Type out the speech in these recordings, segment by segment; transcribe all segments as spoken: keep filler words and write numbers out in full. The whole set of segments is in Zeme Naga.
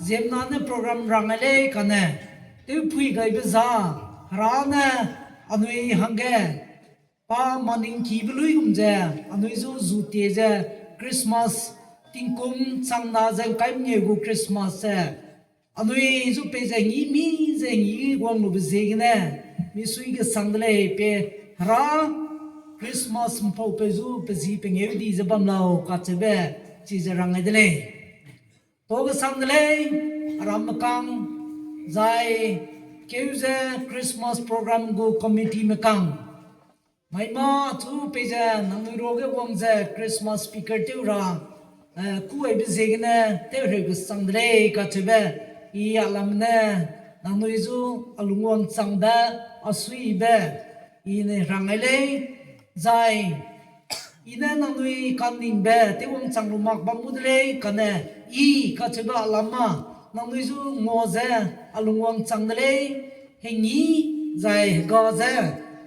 ziemmena ne program rang ai lei kane, tewpui gaibe za, Hera ne anui hangge pa maningkibe luigum ze, anui zu zu tie ze, Christmas tingkum changna ze ngkai mengeu gu Christmas ze, anui zu peize ngî mi ze ngî guang lube ziegene, misui gesang de lei pe Hera Christmas mpaupeu zu pe zi pengeu di ze bam lau kacheube, chize rang ai de lei. Tau gesang de lei, aramme kang, zai keu ze Christmas program gu committee me kang. Mai mâ chu peize nangnui ruage wang ze Christmas speaker tew ra, eh, kuaibe ziegene tew hereu gesang de lei kacheube, i a lam ne nangnui zu a lungwang changbe, a suibe, i ne rang ai lei, zai i ne nangnui kaningbe tewwang chang lu mak bam gu de lei, kane i kacheube a lam mâ, nangnui zu ngua ze a lungwang chang de lei, hengî zai hega ze,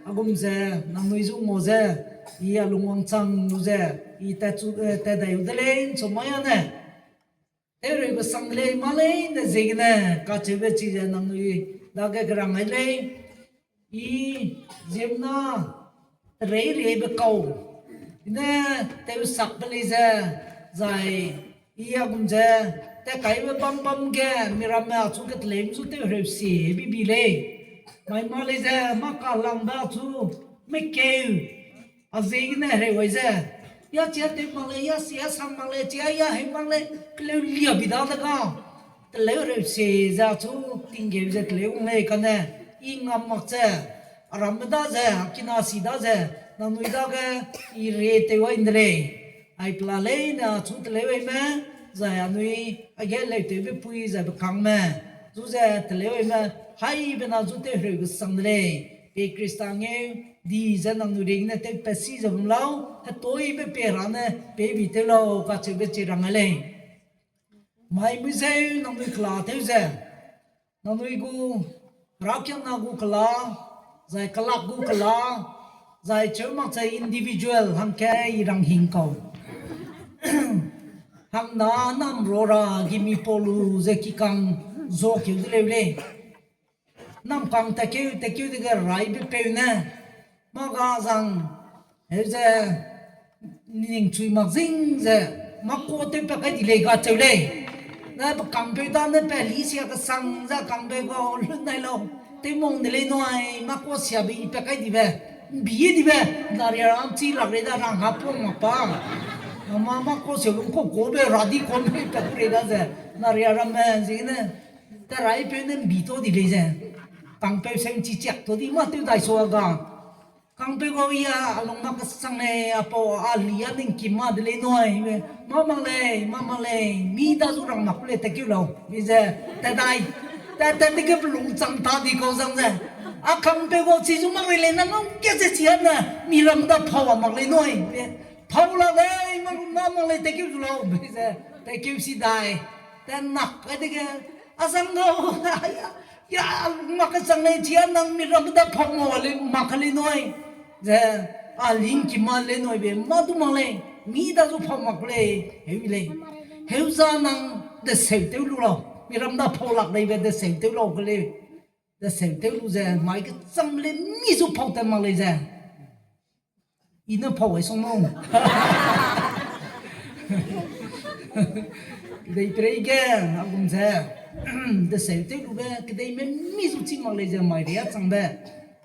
a gum ze nangnui zu ngua ze, i a lungwang chang lu ze, i tat chu, eh, tat dai u de lei, nchu mai a ne. Tew hereu gesang de lei, mâ lei ne ziegene, kacheube chize nangnui dage kerang ai lei, i ziemmena, tereireibe kau, i ne tewsakbe lei ze, zai, i a gum ze, tat kaibe bam bam ge, miramme achu keteleu zu tew hereu sie bibi lei. Mai mâ lei ze, mâ kalangbe achu, mekeu, a ziegene hereu ai ze, ya chia tew mak lei, ya sia sang mak lei, chia ya heu mak lei, keleu lia bi da de ga. Teleu hereu sie ze achu tinggeu ze teleu wang lei kane, i ngam mak ze, a ramme da ze, a kina si da ze, nangnui dage i rie tew ai nde lei. Ai pela leine achu teleu aime, zai anui age leutewbe pui zai bekangme, zu ze teleu aime, haibe na zu tew hereu gesang de lei. Pe Khrista ngeu, di ze nangnui ringene tewpat si ze bam lau, hetaibe pe Hera ne, pe bi tew lau kacheube chi rang ai lei. Mai mui zeu nangnui kela tew ze, nangnui gu, herakiangna gu kela, zai kelak gu kela, zai cheu mak ze individual hangke i rang hing kau. Hangna nam ro ra gimi pau lu ze kikang zuakeu de leu lei. Namkang tatkeu, tatkeu dege raibe peu ne, mâ ga zang, heu ze, ningchui mak zing ze, mâ ka tewpat kai di lei kacheu lei. Ne pe kangpeu da ne pe li sia kesang ze kangpeu ga lu nai lau, tew mang de lei nui, mâ ka siabe i pat kai dibe, mbi dibe, naria ram chi lak rei da rang ha pung mak pa. Mâ, mâ ka sia lung kau kaube ra di kau mei pat ku rei da ze, naria ramme ziegene, teraipeu ne mbi tau di lei ze. Kangpeu seu nchi chiak tau di mâ tew dai sua ga. Kangpeu gau ya, a lung mak kesang lei, a pau a li a ningkim ma de lei nui, mâ mak lei, mâ mak lei, mi da zu rang mak ku lei, tatkeu lau, mi ze, tat dai, tat, tat dege pe lung chang ta di kau zang ze. A kangpeu gau chi zu mak rei lei, na ngau ke ze chi a ne, mi ram da pau a mak lei nui, pau la lei, mâ, mâ mak lei, tatkeu zu lau, mi ze, tatkeu si dai, tat nak kai dege, a zang gau, ya, ya, mak kesang lei, chi a nang mi ram da pau ngau lei, mak ka lei nui, ze, a lingkim ma lei nui be, mâ du mak lei, mi da zu pau mak lei, heu lei. Heu za nang deseu tew lu lau, mi ram da pau lak lei be deseu tew lau ke lei, deseu tew lu ze, mai kecham lei mi zu pau tat mak lei ze. I ne pau ai song nau. Kedeiperei ge, a gum ze, deseu tew lube, kedeime mi zu chi mak lei ze mai ria changbe.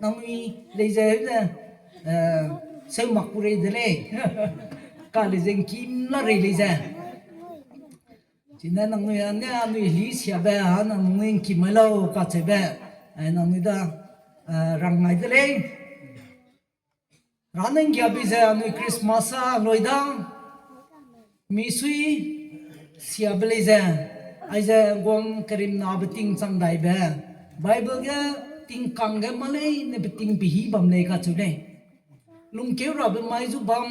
Nangnui lei ze, heu ze, eh, seu mak ku rei de lei. Ka lei ze ngkim la rei lei ze. Chine nangnui a ne anui li siabe, a nangnui ngkim mai lau kacheube. Ai nangnui da, eh, rang ngai de lei. Ra ne nggiabe ze anui Christmas a loi da, misui siabe lei ze, aize guang kerimnabe ting chang daibe, Bible ge tingkang ge mâ lei ne beting pehî bam lei kacheu lei. Lungkeu rabe mai zu bam,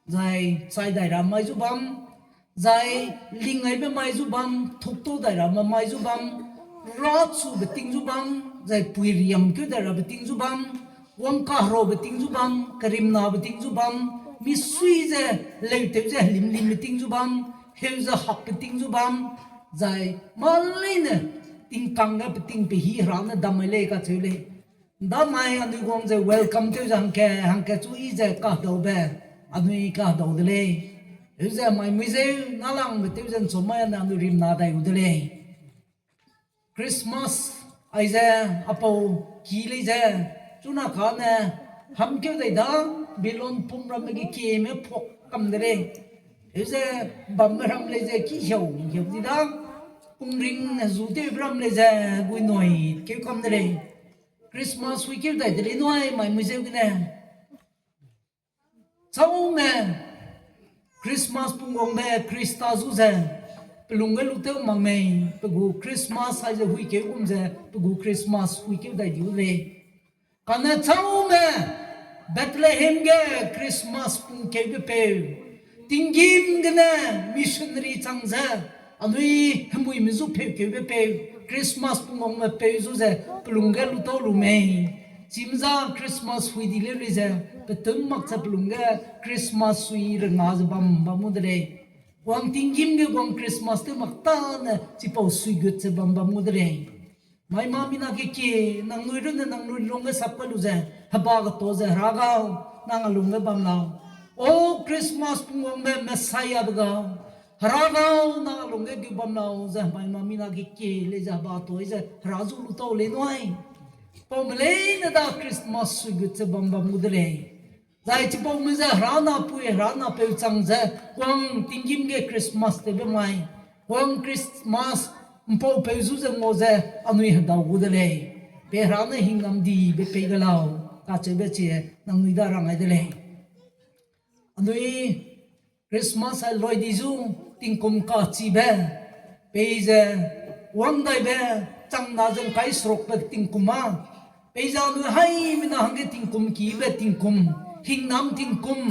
zai chai dai ra mai zu bam, zai ling aibe mai zu bam, thukto dai rabe mai zu bam, rachube ting zu bam, zai pui riam keu dai rabe ting zu bam, wangkaherobe ting zu bam, kerimnabe ting zu bam, misui ze leutew ze helimlimbe ting zu bam, heu ze hakbe ting zu bam, Zai mâ leine tingkang ge peting pehî Hera ne dam mai lei kacheu lei. Ndamai anui guang ze welcome tew ze hangke, hangke chu i ze kahdaube, anui kahdau de lei. Heuze mai mui zeu nâlangbe tew ze ’nchum mai ane anui rimna dai gu de lei. Christmas aize apau ki lei ze, chuna kane hamkeu dai da, Babylon pum ramme ge kieme puak kam de lei. Heuze bamme ram lei ze ki hiau hiau di da, pungring hezu tewbe ram lei ze, guinui keu kam de lei. Christmas huikeu dai de lei nui mai mui zeu gene. Châume, Christmas pungwangbe Khrista zu ze, pe lungge lu tew mak mei, pe gu Christmas aize huikeu gum ze, pe gu Christmas huikeu dai diu lei. Kane châume, Bethlehem ge Christmas pungkeube peu, tinggîm gene missionary chang ze, anui hemuime zu peukeube peu, Christmas pungwangme peu zu ze, pe lungge lu tau lu mei. Chimza Christmas hui di leu lei ze, pe tun mak ze pe lungge Christmas sui renga ze bam bam gu de lei. Wang tinggîm ge guang Christmas tew mak tâne chipau suigut ze bam bam gu de lei. Mai ma mina kekie, nangnui runne nangnui lungge sap kai lu ze, heba keto ze, Hera gau, nang a lungge bam lau. O Christmas pungwangbe Messiah be gau, Hera gau, nang a lungge gu bam lau, ze mai ma mina kekie lei ze heba toi ze Hera zu lu tau lei nui. Paume leine da Christmas suigut ze bam bam gu de lei. Zai chipaume ze Hera napui, Hera napeu chang ze, wang tinggîm ge Christmas tewbe mai, wang Christmas ’mpaupeu zu ze ngau ze, anui hedau gu de lei. Pe Hera ne hingnam dibe pei ge lau, kacheube chie nangnui da rang ai de lei. Anui Christmas a loi di zu tingkum kachibe, peize wang daibe, chang na ze ’ngkai serukbe tingkum â, peize anui haimena hangge tingkum kibe tingkum, hingnam tingkum,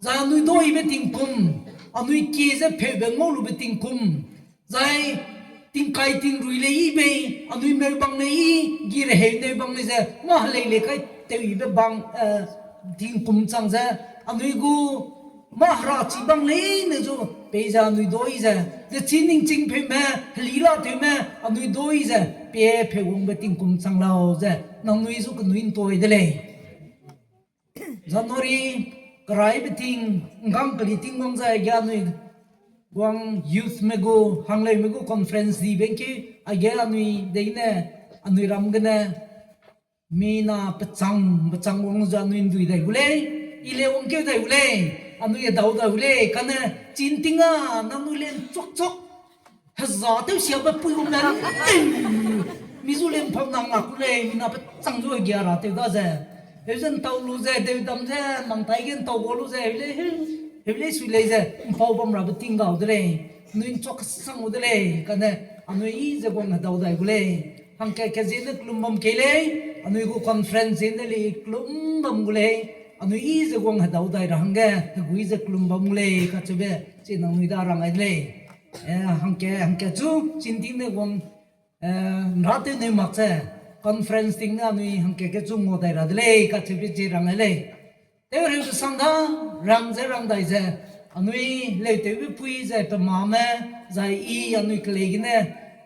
zai anui daibe tingkum, anui kie ze pheube ngau lube tingkum, zai tingkai tingrui lei yi bei, anui meu bang lei yi, gi reheu neu bang lei ze, mâ helei lei kai tewyibe bang, eh, tingkum chang ze, anui gu mâ herachi bang leine zu, peize anui dai ze, ze chi ningchingpheume, heli latewme, anui dai ze, pie pheuwangbe tingkum chang lau ze, nangnui zu kenui ’ntoi de lei. January keraibe ting, ’nggang keli ting wang zai ge anui guang youthme gu, hangleume gu conference dibe ’ngkeu, aige anui deine, anui ram gene, mina pechang, pechang wang ze anui ’ndui dai gu lei, i le wangkeu dai gu lei, anui hedau dai gu lei, kane chin ting â nangnui le ’nchuakchuak, heza tew siabe pui gume, mi zu le ’mpau nang lak gu lei, mina pechang zu hegia ra tew da ze. Heu ze ’ntau lu ze, deudam ze, mangtai ge ’ntau gua lu ze, heu lei, heu lei sui lei ze, ’mpau bam rabe ting gau de lei. Anui ’nchuak kesang gu de lei, kane anui i ze guang hedau dai gu lei. Hangkat kat ziene kelum bam kei lei, anui gu conference ziene lei kelum bam gu lei, anui i ze guang hedau dai ra hangge, hegui ze kelum bam gu lei, kacheube, chi nangnui da rang ai de lei. Eh, hangkat, hangkat chu, chin ting ne guang, eh, ’nra tew neu mak ze, conference ting ne anui hangkat ke chu ngau dai ra de lei, kacheube chi rang ai lei. Tew reu kesang da, rang ze rang dai ze, anui leutewbe pui zai pe mame, zai i anui kelei gene,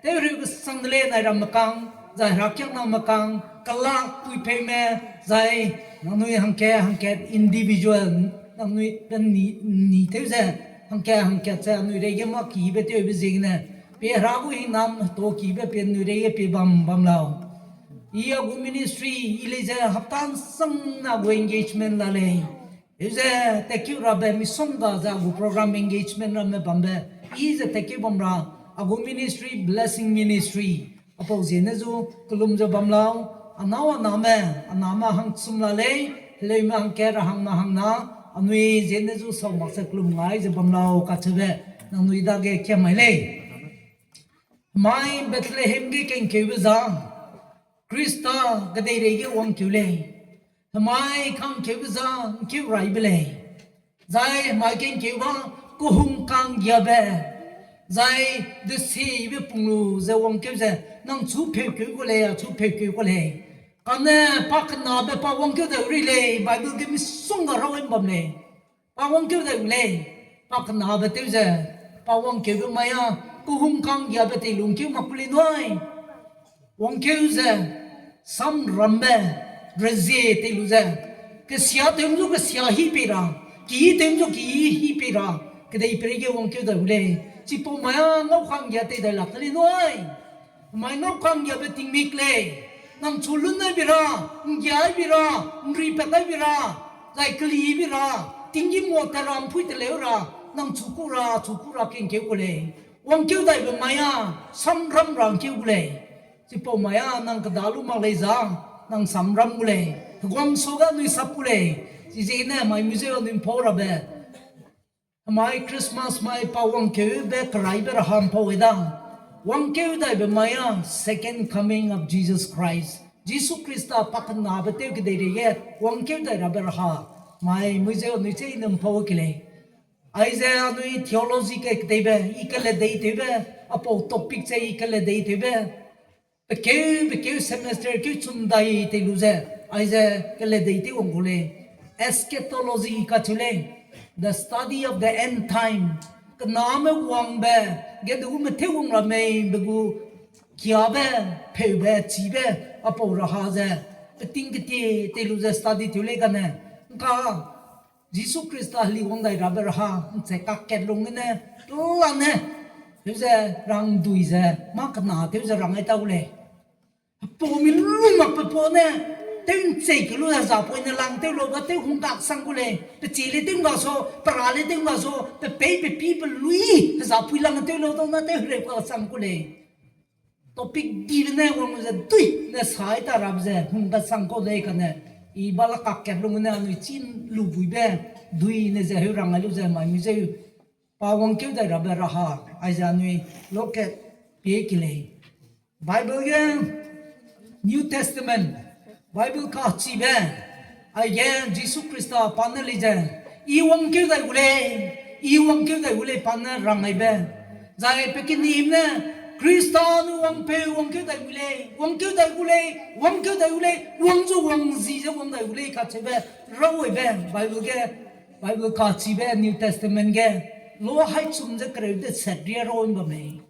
tew reu kesang de lei nai ramme kang, zai herakiakname kang, kelak puipeume, zai nangnui hangkat, hangkat individual, nangnui pe ni, ni tew ze, hangkat, hangkat ze anui reige mâ kibe tewbe ziegene, pie Hera gu hingnam hetuakibe pie anui reige pie bam bam lau. I a gu ministry, i lei ze hapta ’nsang ne a gu engagement la lei. Heu ze tatkeu rabe misongga ze a gu program engagement ramme bambe, i ze tatkeu bam ra, a gu ministry, blessing ministry. Apau ziene zu kelum ze bam lau, anâu aname, aname hangchum la lei, heleume hangkat ra hangme hangna, anui ziene zu sau mak ze kelum ngai ze bam lau kacheube, nangnui dage kiam mai lei. Hemai Bethlehem ge kengkeube za, Khrista kedeirei ge wangkeu lei. Hemai kangkeube za ’ngkeu raibe lei. Zai hemai kengkeube kehung kanggiabe, zai deseibe pung lu ze wangkeu ze, nang chu pheukeu gu lei, a chu pheukeu gu lei. Kane pa kenabe pa wangkeu dai ri lei, Bible ge misongga rau ’mbam lei. Pa wangkeu dai gu lei, pa kenabe tew ze, pa wangkeube mai â, Kehungkang giabe tei lungkeu mak ku lei nui. Wangkeu ze, samrambe, rezie tei lu ze, kesia tew zu kesia hi pei ra, ki tew zu ki hi pei ra, kedei peireige wangkeu dai gu lei. Chipau mai a ngau kang gia tei dai lak te lei nui. Mai ngau kang giabe tingmik lei. Nang chu lun nai bi ra, nggiai bi ra, nri pat nai bi ra, zai keli bi ra, tinggîm ngua ta ra, mpui teleu ra, nang chu ku ra, chu ku ra kengkeu ku lei. Wangkeu daibe mai a, samram ra ngkeu gu lei. Chipau mai a nang keda lu mak lei za, nang samram gu lei. Heguang suage anui sap gu lei. Chiziegene mai mizeu anui mpau rabe, mai Christmas mai pa wangkeube keraibe raha mpau e da. Wangkeu daibe mai a, Second Coming of Jesus Christ, Jisu Khrista pakenabe tew kedeireige wangkeu dai rabe raha, mai mizeu anui cheîne mpau ke lei. Aize anui theology ke kedeibe, i kele deitewbe, apau topic ze i kele deitewbe, pe keu, pe keu semester keu chum dai tei lu ze, aize kele deitew wang gu lei. Eschatology kacheu lei, the study of the end time. Kename wangbe, ge du gu metew wang ra mei be gu kiabe, pheube, chibe, apau raha ze, peting ketie tei lu ze study tew lei kane. Nka, Jisu Khrista heli wang dai rabe raha, nche kakat lung gene, lane, tewze rang dui ze, mâ kena tewze rang ai ta gu lei. Pau mi lu mak pe pau ne, tew nchei ke lu heza pau ne lang tew lau ga tew hung kak sang gu lei, pe chi le tew nga so, pe ra le tew nga so, pe pei pe pi pe lui, heza pui lang tew lau dau na tew hereu ka sang gu lei. Topic dibe ne wang ze dui ne sai ta rabe ze hung ta sang kau lei kane, i ba la kakat lung ne anui chin lu buibe, dui ne ze heu rang ai lu ze mai mizeu, pa wangkeu dai rabe raha, aize anui lokat pie ke lei. Bible ge New Testament, Bible kachibe, aige Jisu Khrista pa ne lei ze, i wangkeu dai gu lei, i wangkeu dai gu lei pa ne rang aibe. Zai pe kenim ne, Khrista anui wangpeu wangkeu dai gu lei, wangkeu dai gu lei, wangkeu dai gu lei, wang zu wang zi ze wang dai gu lei kacheube, rau aibe, Bible ge, Bible kachibe New Testament ge, lo hai chum ze kereu de set ria rau bam lei.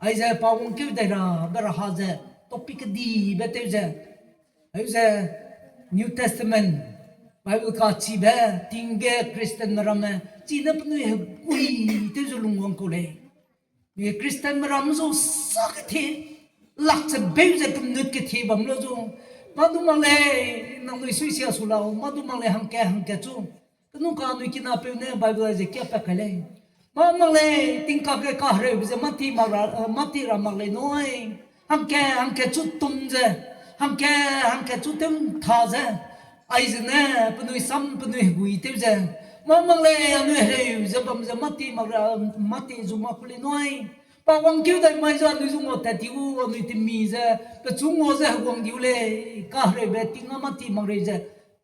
Aize pa wangkeu dai rabe raha ze, topic kedibe tew ze, heu ze New Testament, Bible kachibe, ting ge Christianme ramme, chine penui hegui tew ze lungwang kau lei. Mi Christianme ram zu sa kethie, lak ze beu ze penut kethie bam lau zu, mâ du mak lei, nangnui suisia su lau, mâ du mak lei hangke hangke chu. Kenu ka anui kinapeu ne Bible ze kia pat kai lei. Mâ mak lei, tingkak ge kahereube ze mâ ti mak ra, eh, mâ ti ra mak lei nui. Hangke, hangke chu tum ze, hangke, hangke chu tew ntha ze, aize ne, penui sam, penui hegui tew ze, mâ mak lei, anui hereu ze bam ze mâ ti mak ra, mâ ti zu mak ku lei nui. Pa wangkeu dai mai ze anui zu ngua tat di u, anui temi ze, pechu ngua ze heguang di u lei, kahereube ting a mâ ti mak rei ze,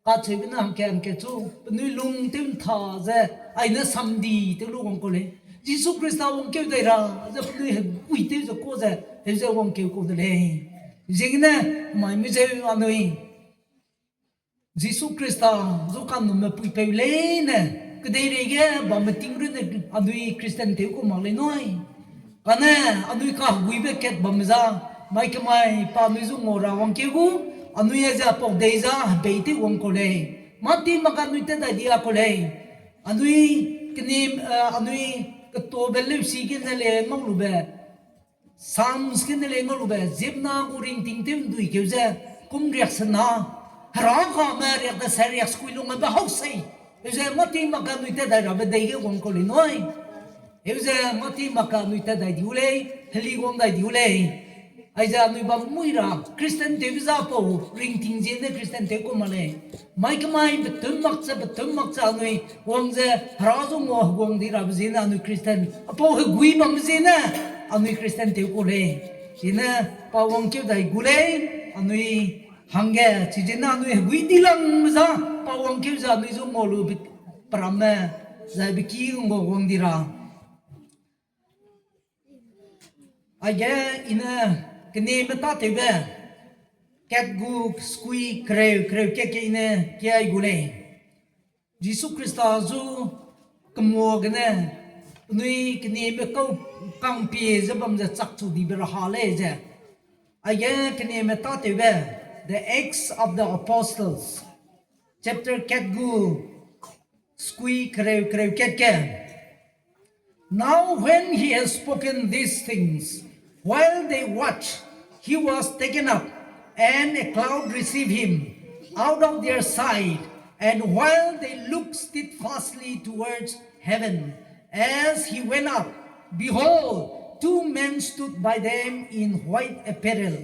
kacheube ne hangke hangke chu, penui lung tew ntha ze, aine samdi tew lu wang kau lei. Jisu Khrista wangkeu dai ra, ze penui hegui tew ze kau ze, heu ze wangkeu kau de lei. Ziegene, mai mizeu anui Jisu Khrista zu kanumme puipeu leine, kedeireige bamme ting runne anui Christian tew kau mak lei nui. Kane anui kaheguibe kat bamme za, mai kemai pa anui zu ngau ra wangkeu gu, anui aize apau dei za hebei tew wang kau lei. Mâ ti mak anui tat dai di a kau lei. Anui kenim, eh, anui ketobe leusi gene le ngau lube, Psalms gene le ngau lube, ziemmena gu ringting tew ndui keu ze, kum riaksena, Hera kame riak de se riak sekui lung aibe hau sei. Heu ze mâ ti mak anui tat dai rabe dei ge wang kau lei nui. Heu ze mâ ti mak anui tat dai di u lei, heli wang dai di u lei. Aize anui bam mui ra, Christian tewbe za pau, ringting ziene Christian tew kau mak lei. Mai kemai betum mak ze, betum mak ze anui wang ze, Hera zu ngua heguang di rabe ziene anui Christian, apau hegui bambe ziene, anui Christian tew kau lei. Chine pa wangkeu dai gu lei, anui hangge, chiziene anui hegui di langbe za, pa wangkeu ze anui zu ngua lu be-, peramme, zai beki ngua wang di ra. Aige i ne keneme tâtewbe, kat gu sekui kereu, kereu kat ke i ne kiai gu lei. Jisu Khrista zu kemua gene, penui kenieme kau kangpie ze bam ze chakchu dibe raha lei ze. Aige kenieme tâtewbe, The Acts of the Apostles, chapter kat gu, skui kereu kereu kat ke. Now when he has spoken these things, while they watched, he was taken up, and a cloud received him out of their sight. And while they looked steadfastly towards heaven, as he went up, behold, two men stood by them in white apparel,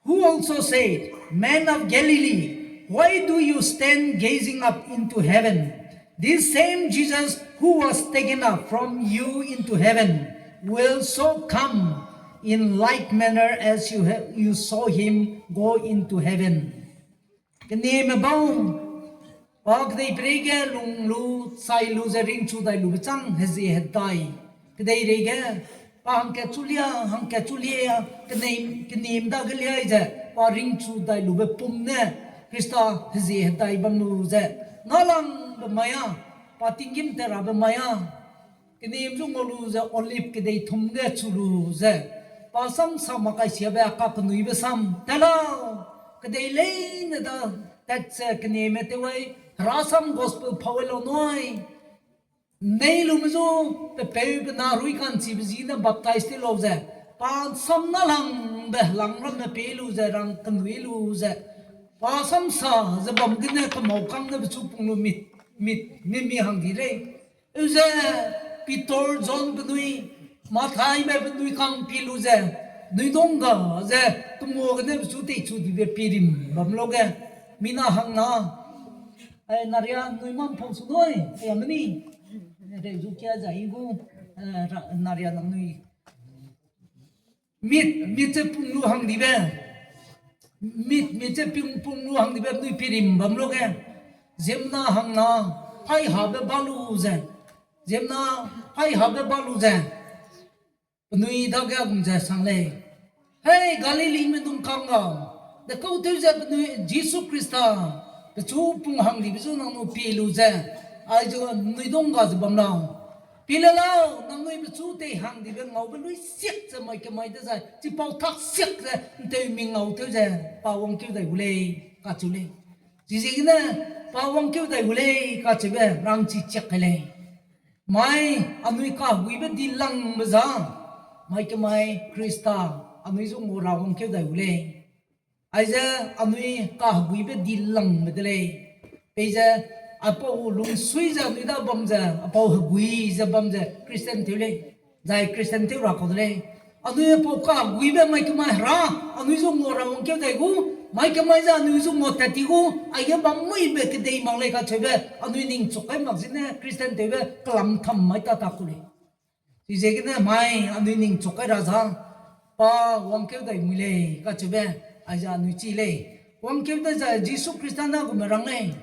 who also said, Men of Galilee, why do you stand gazing up into heaven? This same Jesus who was taken up from you into heaven will so come in like manner as you, ha- you saw him go into heaven. Kenieme bau, pa kedei peireige lung lu, chai lu ze ringchu dai lube châng hezie hedai. Kedeireige, pa hangkat chu lia, hangkat chu lia, kenieme dage liai ze, pa ringchu dai lube pum ne, Khrista hezie hedai bam lu ze, nâlangbe mai â, pa tinggîm tat rabe mai â, kenieme zu ngau lu ze Olive kedei thum ge chu lu ze, pa samsa mak kai siabe kakenuibe sam, tat lau, kedei leine da tat ze kenieme tew ai, herasam gospel pau ai lau nui. Nei lume zu, pe peu pe na rui ka'nchibe zi ne baptize tew lau ze, pa sam nâlangbe helang ramme pie lu ze rang kenui lu ze, pa samsa ze bam gene kemau kang ne pechu pung lu mit, mit, mi, mi hang di lei. Eu ze Peter, John penui, Mathaibe penui kang pie lu ze, penui dungga ze, kemua gene pechu teichu dibe pie rim bam lu ge, mina hangna, ai, naria nui mam phau su nui, ai, a meni. Reu zu kia zai i gu, eh, ra- naria nangnui. Mit, mit ze pung lu hang dibe. Mit, mit ze pung, pung lu hang dibe, penui pie rim bam lu ge. Ziemmena hangna, hai habe ba lu ze. Ziemmena, hai habe ba lu ze. Penui dage gum ze sang lei. Hei, Galilime dungkang gau. Dekau tew ze penui Jisu Khrista, pechu pung hang dibe zu nang nu pie lu ze. Aizu nui dungga ze bam lau. Pie le lau, nangnui pechu tei hang dibe ngaube lui siak ze mai kemai dezai, chipau tak siak ze, ’nteumi ngau tew ze, pa wangkeu dai gu lei, kacheu lei. Chiziegene, pa wangkeu dai gu lei, kacheube rangchi chiak kai lei. Mai, anui kaheguibe dilangbe za, mai kemai Khrista, anui zu ngau ra wangkeu dai gu lei. Aize anui kaheguibe dilangbe de lei. Peize, aipau lungsui ze anui da bam ze, aipau hegui ze bam ze, Christian tew lei. Zai Christian tew ra kau de lei. Anui aipau kaheguibe mai kemai hera, anui zu ngau ra wangkeu dai gu, mai kemai ze anui zu ngau tat ti gu, aige bam muibe kedei mak lei kacheube, anui ningchuk kai mak zene Christian tewbe kelam tam mai ta ta ku lei. Chiziegene mai anui ningchuk kai ra za, pa wangkeu dai mui lei kacheube, aize anui chi lei. Wangkeu dai zai Jisu Khrista ne gume rang lei.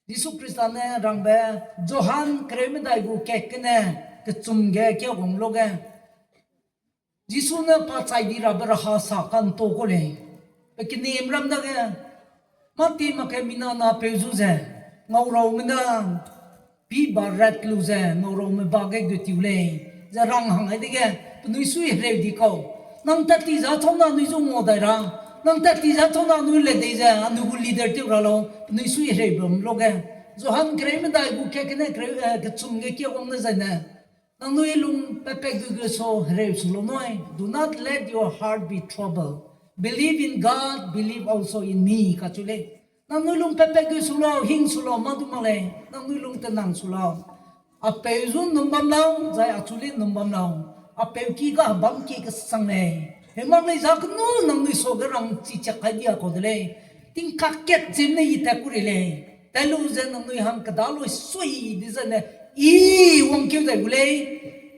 Jisu Khrista ne rangbe, Johan kereu medai gu kat gene, kechum ge kia wang lu ge. Jisu ne pa chai di rabe raha sa ka'nto ku lei. Pe keniem ram dage, mâ ti mak ke mina napeu zu ze, ngauraume na, pi ba rat lu ze, ngauraume ba ge gu tiu lei, ze rang hang ai dege, penui sui hereu di kau. Nang tat ti za chau na anui zu ngau dai ra, nang tat ti za chau na anui le dei ze, anui gu leader tew ra lau, penui sui hereu bam lu ge. Johan kereu medai gu kat gene kereu, eh, kechum ge kia wang ne zai ne. Nangnui lung patpat gu ge so hereu su lau nui. Do not let your heart be troubled. Believe in God, believe also in me, kacheu lei. Nangnui lung patpat gu su lau, hing su lau, mâ du mak lei. Nangnui lung tenang su lau. Apeu zu num bam lau, zai achu le num bam lau. Apeu ki ga bam ki kesang lei. Hemang lei za kenu nangnui sa ge rangchi chiak kai dia kau de lei. Tingkak kat zim ne i tat ku rei lei. Tat lu ze nangnui hang keda lui sui di zene, i wangkeu dai gu lei.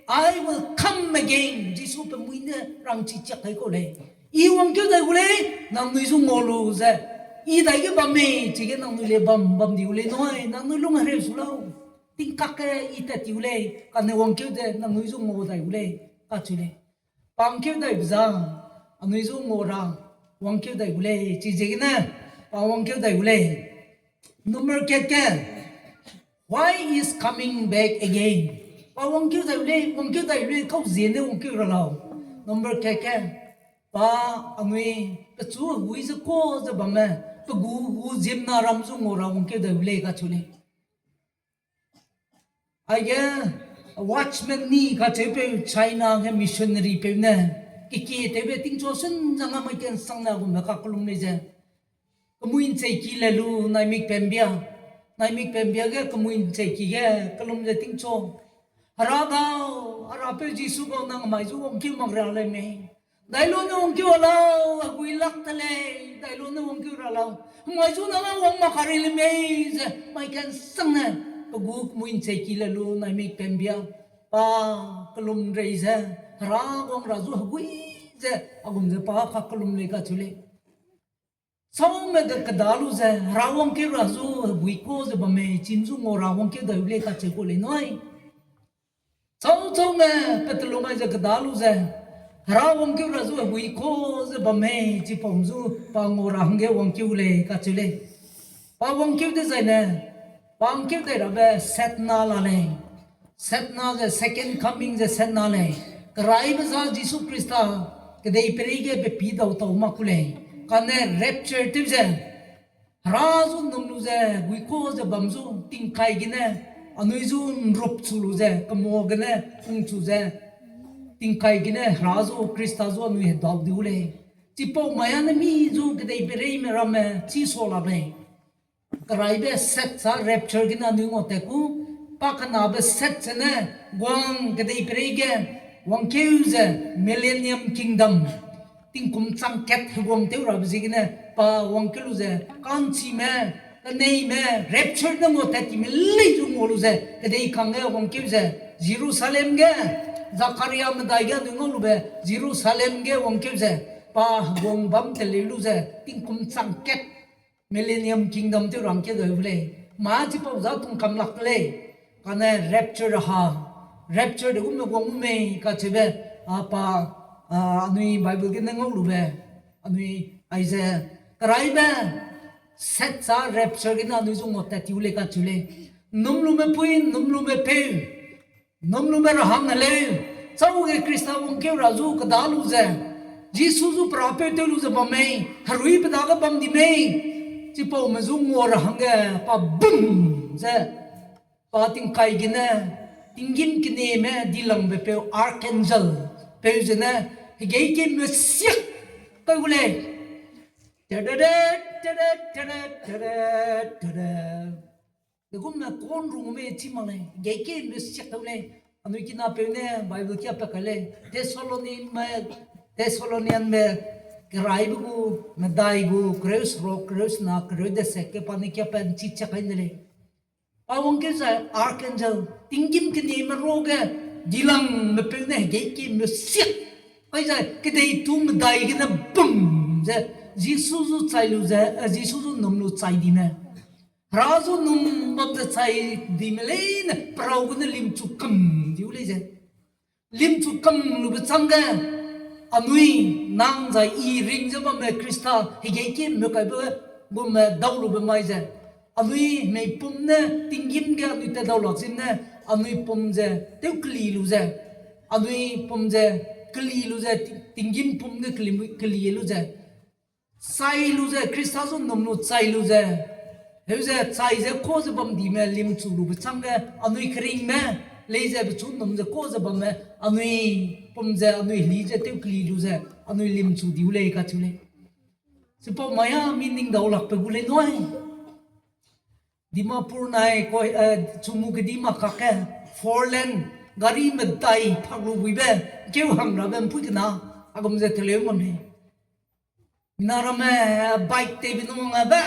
I will come again. Jisu pe mui ne rangchi chiak kai kau lei. I wangkeu dai gu lei, nangnui zu ngau lu ze. I dai ge bam mei, chige nangnui le bam, bam di gu lei nui, nangnui lung hereu su lau. Tingkak ke i tat ti gu lei, kane wangkeu ze nangnui zu ngau dai gu lei, kacheu lei. Pa wangkeu daibe za, anui zu ngau ra, wangkeu dai gu lei, chiziegene, pa wangkeu dai gu lei. Number kat ke, why is coming back again? Pa wangkeu dai lei, wangkeu dai lei, kau ziene wangkeu ra lau. Number keke, pa anui, pechu hegui ze ka ze bamme, pe gu gu ziemna ram zu ngau ra wangkeu dai lei kacheu lei. Aige watchman ni kacheupeu China ge missionary peu ne, kekie tewbe tingchu sun zang a mai kensang ne gumbe kakellum lei ze. Kemui ncheiki le lu naimik pembia. Naimik pembia ge kemui ncheiki ge kellum ze tingchu. Hera gau, Herapeu Jisu gau nang mai zu wangkeu mak ra lei mei. Dai lu ne wangkeu a lau, hegui lak te lei, dai lu ne wangkeu ra lau. Mai zu nang a wang mak kari lei mei ze, mai kensang ne, pe gu kemui ncheiki le lu naimik pembia. Pa kellum rei ze, Hera wang ra zu hegui ze, agum ze pa kakellum lei kacheu lei. Chaume de keda lu ze, Hera wangkeu ra zu hegui ka ze bamme, chim zu ngau ra wangkeu dai lei kacheu ku lei nui. Chau chaume, pe telung ai ze keda lu ze, Hera wangkeu ra zu hegui ka ze bamme, chipau zu pa ngau ra hangge wangkeu lei kacheu lei. Pa wangkeu dezaine, pa wangkeu dai rabe setna la lei. Setna ze second coming ze setna lei. Keraibe za Jisu Khrista, kedeiperei ge pepî dau tau mak ku lei. Kane rapture tew ze, Hera zu nnum lu ze, guika ze bam zu, tingkai gene, anui zu nrup chu lu ze, kema gene, pungchu ze, tingkai gene, Hera zu, Khrista zu anui hedau di gu lei. Chipau mai ane mi zu kedeipereime ramme chî sa la lei. Keraibe set za rapture gene anui ngau tat ku, pa kenabe set zene, guang kedeiperei ge, wangkeu ze, Millennium Kingdom, tingkum chang kat heguang tew rabe ziegene, pa wangkeu lu ze, ka'nchime, keneime, rapture ne ngau tat time lei zu ngau lu ze, kedei kangge wangkeu ze, Jerusalem ge, Zakaria medai ge anui ngau lube, Jerusalem ge wangkeu ze, pa heguang bam teleu lu ze, tingkum chang kat, Millennium Kingdom tew rangkeu dau lei. Ma chipau za tung kam lak de lei. Kane rapture ha. Rapture de gume guang gu mei kacheube. A pa, a, anui Bible gene ngau lube. Anui aize. Keraibe. Set za rapture gene anui zu ngau tat tiu lei kacheu lei. Nnum lume pui, nnum lume peu. Nnum lume ra hang ne lei, chau ge Khrista wangkeu ra zu keda lu ze, Jisu zu perapeu tew lu ze bam mei, herui pe dage bam di mei, chipaume zu ngau ra hangge pa bum ze, pa tingkai gene, tinggîm kenieme dilangbe peu archangel, peu zene, hegei keme siak kai gu lei. Tedede, tede, tede, tede, tede. Degumme kon rung mei chi mak lei, hegei keme siak tau lei. Anui kinapeu ne Bible kia pa kai lei. Thessaloni me, Thessalonianme keraibe gu, medai gu, kereu seruk, kereu sena, kereu desek ge pa ne kia pa nchi chak kai ne lei. Pa wangkeu zai archangel, tinggîm kenieme ruage, dilangbe peu ne hegei keme siak. Kai zai kedei tu medai gene bum ze, Jisu zu chai lu ze, eh, Jisu zu nnum lu chai dime. Hera zu nnum bam ze chai dime leine, perau gene limchu kam diu lei ze. Limchu kam lube chângge, anui nang zai i ring ze bamme Khrista, hegei keme kaibe, gume dau lube mai ze. Anui meipum ne, tinggîm ge anui tat dau lak zim ne, anui pum ze, tew keli lu ze. Anui pum ze, keli lu ze, ti-, tinggîm pum ge keli, keli lu ze. Chai lu ze, Khrista zu nnum lu chai lu ze, heu ze chai ze ka ze bam dime limchu lube chângge, anui keringme, lei ze pechu nnum ze ka ze bamme, anui pum ze, anui heli ze tew keli lu ze, anui limchu diu lei kacheu lei. Chipau mai a mi ning dau lakbe gu lei nui. Dimapur nai koi, eh, chumu kedi mak kakge, four lane, gari medai phak lu buibe, keu hang rabe mpui kena, agum ze teleu ngam lei. Mina ramme, bike teibe nung a be,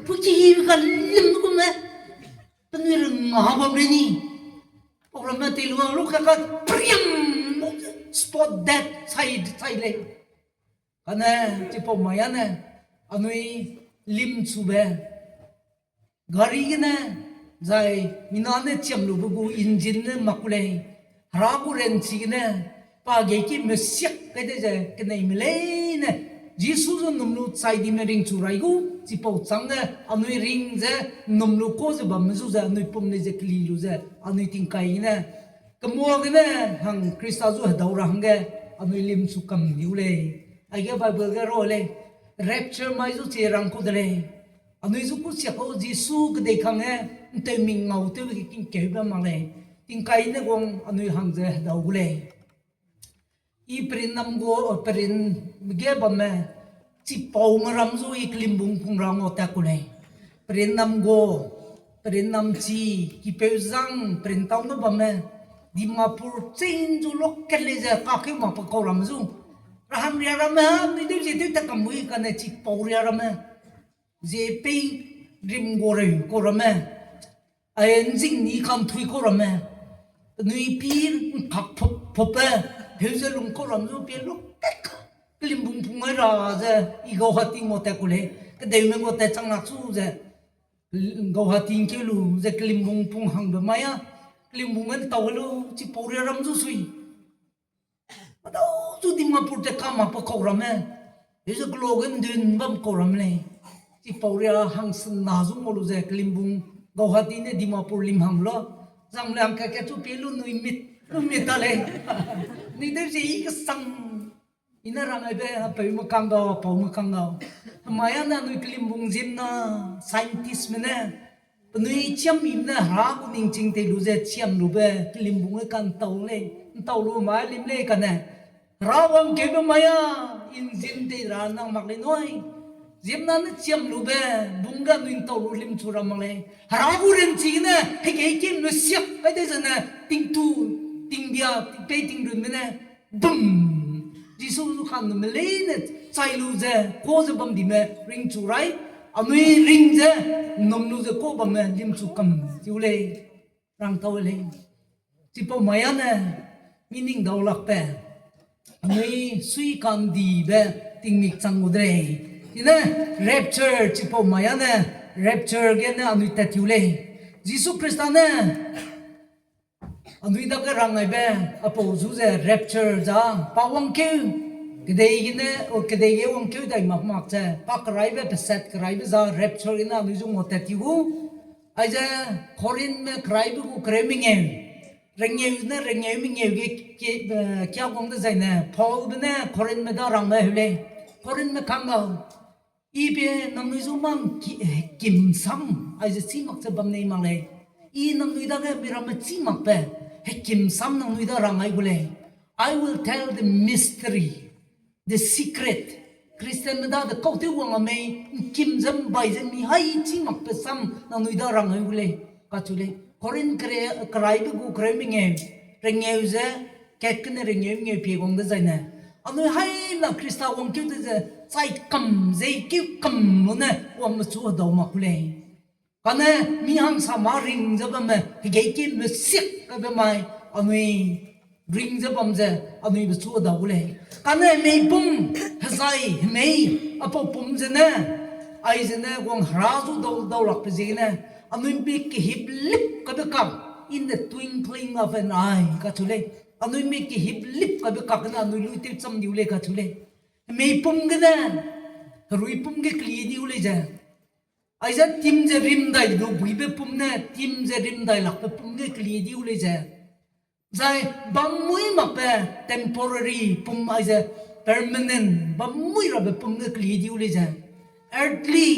puki ka lim gume, penui reng ha bam rei ni. Pau ramme teilu a lu ka ka, priam, spot dead, chai, chai lei. Kane, chipau mai ane, anui limchube, gari gene, zai mina ne chiam lube gu engine ne mak ku lei, Hera gu ranchi gene, pa hegei keme siak kai de ze, keneime leine, Jisu zu nnum lu chai dime ringchu rai gu, chipau châng ne anui ring ze nnum lu ka ze bamme zu ze anui pum lei ze keli lu ze anui tingkai gene, kemua gene hang Khrista zu hedau ra hangge anui limchu kam diu lei. Aige Bible ge ra lei, rapture mai zu chi rang ku de lei. Anui zu kusia kau Jisu kedei kangge nteu ming ngau tewbe ge kingkeube mak lei. Tingkai ne guang anui hang ze hedau gu lei. I perin nam gu, perin ge bamme, chipaume ram zu i kelimbung pung ra ngau tat ku lei. Perin nam gu, perin nam chi, kipeu zang, perin tau ge bamme, Dimapur ching zu local lei ze kakeu mak pe kau ramme zu. Rahang ria ramme, anui deu zie tew tat kam mui kane chipau ria ramme. Zie pei rim gu reu kau ramme. Ai nzing ni kanthui kau ramme, penui pi nkak phup, phupbe, heu ze lung kau ram zu pie lu tek, kelimbung pung ai ra ze, i Guwahati ngau tat ku lei, kedeume ngau tat chang lak chu ze, Guwahati ngkeu lu ze kelimbung pung hangbe mai a, kelimbung ge ntau lu, chipau ria ram zu sui. Adau zu Dimapur te ka mak pe kau ramme. Heze kelo ge ndun bam kau ram lei. Chipau ria hangsen na zu ngau lu ze kelimbung Guwahati ne Dimapur lim hang la. Zang le hangkat kat chu pie lu nui mit, lu mit ta lei. Nui deu ze i kesang. I ne rang aibe, apeu me kang gau, apau me kang gau. Hemai a ne anui kelimbung ziemna, scientistme ne penui chiam mime ne hera gu ningching tei lu ze chiam lube, kelimbung ge kantau lei, ntau lu mai lim lei kane. Hera wangkeube mai a, inzin tei ra nang mak lei nui. Ziemna ne chiam lube, bung ge anui ntau lu limchu ra mak lei. Hera gu ranchi gene, hegei ki mesiak, kai de zene, tingtu, tingbia, tingpei tingrunme ne, bum! Jisu zu kang nume leine chai lu ze, ka ze bam dime ringchu rai, anui ring ze, nnum lu ze ka bamme limchu kam tiu lei, rangtau lei. Chipau mai a ne, mi ning dau lakbe, anui sui kandibe tingmik chang gu de lei. Ine, rapture, chipau mai a ne, rapture gene anui tat tiu lei. Jisu Khrista ne, anui dage rang aibe, apau zu ze rapture za, pa wangkeu, kedei gene, o kedei ge wangkeu dai mak mak ze, pa keraibe, pesat keraibe za, rapture gene anui zu ngau tat ti gu. Aize, Korinthme keraibe gu kereu mengeu. Rengeu ne rengeu mengeu ge, eh, kia guang dezaine, Paulbe ne Korinthme da rangbe heu lei. Korinthme kang gau. I pie nangnui zu mang ki, eh, hekim sam, aize chî mak ze bam nei mak lei. I nangnui dage miramme chî makbe, hekim sam nangnui da rang ai gu lei. I will tell the mystery, the secret. Christianme dade kau tew wang a mei, ’ngkim ze ’mbai ze mi hai chî makbe sam nangnui da rang ai gu lei, kacheu lei. Korinth kere-, keraibe gu kereu mengeu, rengeu ze, kat gene rengeu mengeu pie guang dezaine, anui haina Khrista wangkeu de ze, chai kam ze keu kam lu ne wangme chu hedau mak gu lei. Kane mi hangsa mâ ring ze bamme, hegei ki mesiak kaibe mai, anui ring ze bam ze, anui bechu hedau gu lei. Kane meipum, hezai, hemei, apau pum zene, aizene guang hera zu dau, dau lakbe ziegene, anui mik kehiplip kaibe kak, in the twinkling of an eye, kacheu lei. Anui mik kehiplip kaibe kak gene anui lui tew cham diu lei kacheu lei. Meipum gene, herui pum ge keli diu lei ze. Aize tim ze rim dai lu buibe pum ne, tim ze rim dai lakbe pum ge keli diu lei ze. Zai bam mui makbe temporary pum aize permanent bam mui rabe pum ge keli diu lei ze. Earthly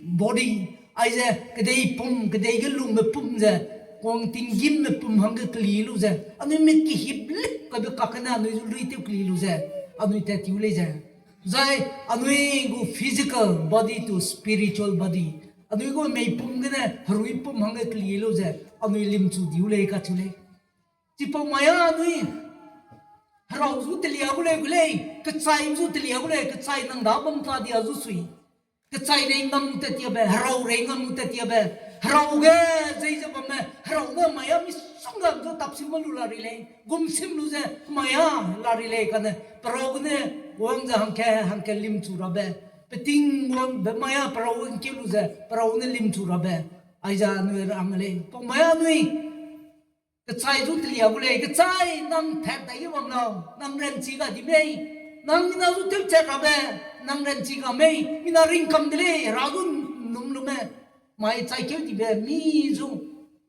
body, aize kedei pum, kedei ge lungbe pum ze, kuang tinggimme pum hangge keli lu ze, anui mik kehiplip kaibe kak gene anui zu lui tew keli lu ze, anui tat tiu lei ze. Zai anui gu physical body to spiritual body. Anui gu meipum gene herui pum hangge keli lu ze, anui limchu diu lei kacheu lei. Chipau mai a anui herau zu telia gu lei gu lei, kechai zu telia gu lei, kechai nang da bam ta dia zu sui. Kechai rei ngam tat tiabe, herau rei ngam tat tiabe, herau ge zei ze bamme, herau ne mai a misongga zu tapsim ma lu la ri lei, gumsim lu ze mai a la ri lei kane, perau gene wang ze hangke, hangke limchu rabe, peting wangbe mai a perau ngkeu lu ze, perau ne limchu rabe, aize anui rang lei, pau mai a anui, kechai zu telia gu lei, kechai nang tat dai ge bam lau, nang ranchi ga di mei. Nang mina zu tewchat rabe, nang ranchi ga mei, mina ringkam de lei, Hera zu num lume. Mai chai keu dibe mi zu,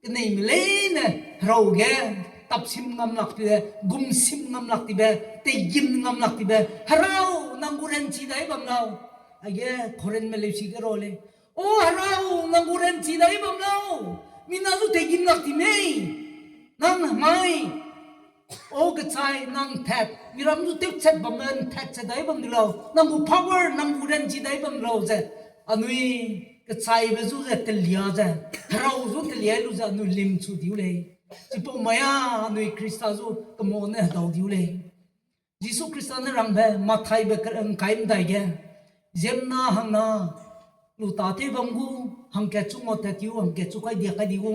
keneime leine, Hera ge, tapsim ngam lak dibe, gumsim ngam lak dibe, teigim ngam lak dibe, Hera, nang gu ranchi dai bam lau. Aige, Korinthme leusi ge ra lei. O Hera, nang gu ranchi dai bam lau. Mina zu teigim lak di mei. Nang mai. O kechai nang tat, miram zu tewchat bam, tat chat dai bam di lau. Nang gu power, nang gu ranchi dai bam lau ze. Anui kechaibe zu ze telia ze. Hera zu telia lu ze anui limchu diu lei. Chipau mai a anui Khrista zu kemau ne hedau diu lei. Jisu Khrista ne rangbe Mathaibe ke-, ngkai medai ge, ziemna hangna, lu tâtew bam gu, hangkat chu ngau tat tiu, hangkat chu kaidia kai di gu.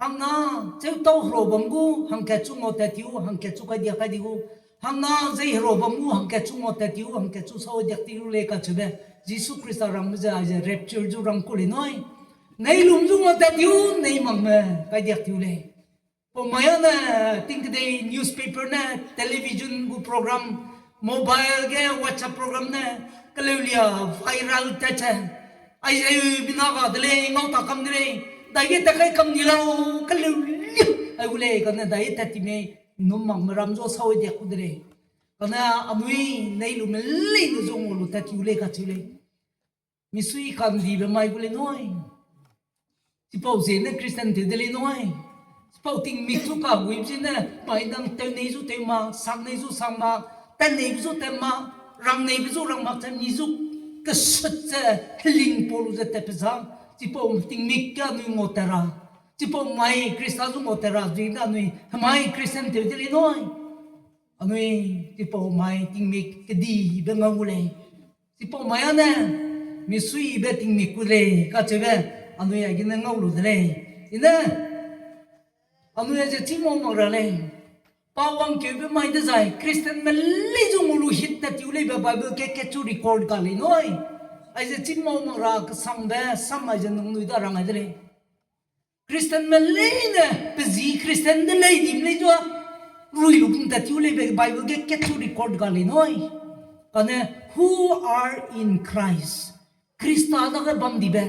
Hangna, cheutau hera bam gu, hangkat chu ngau tat tiu, hangkat chu kaidia kai di gu. Hangna, zei hera bam gu, hangkat chu ngau tat tiu, hangkat chu sau diak ti lu lei kacheube. Jisu Khrista rangbe ze, aize rapture zu rang ku lei nui. Nei lum zu ngau tat tiu, nei makme kaidiak tiu lei. Pau mai a ne, ting kedei newspaper ne, television gu program, mobile ge WhatsApp program ne, keleulia viral tat ze. Aize mina ga de lei, ngau ta kam de lei, daige tat kai kam ni lau, keleulia, ai gu lei, kane dai tat ti mei, num makme ram zu sau diak ku de lei. Kane anui nei lume leine zu ngau lu tat tiu lei kacheu lei. Misui kandibe mai gu lei nui. Chipau ziene Christian tew de lei nui. Chipau tingmik zu kaguibe ziene, mai nang tew nei zu tew mak, sang nei zu sang mak, tat neibe zu tat mak, rang neibe zu rang mak ze mi zu kesut ze, heling pau lu ze tatbe za. Chipau tingmik ge anui ngau tat ra. Chipau mai Khrista zu ngau tat ra, ziene anui hemai Christian tew de lei nui. Anui chipau mai tingmik kedibe ngau gu lei. Chipau mai a ne, misuibe tingmik ku lei kacheube, anui aigene ngau lu de lei. Ine, anui aize chî mau mak ra lei. Pa wangkeube mai dezai, Christianme lei zu ngau lu hit tat tiu leibe Bible ge katchu record ga lei nui. Aize chî mau mak ra kesangbe sam aize nangnui da rang ai de lei. Christianme leine, pe zi Christian de lei dim lei zu, rui lu kum tat tiu leibe Bible ge katchu record ga lei nui. Kane, who are in Christ. Khrista dage bam dibe.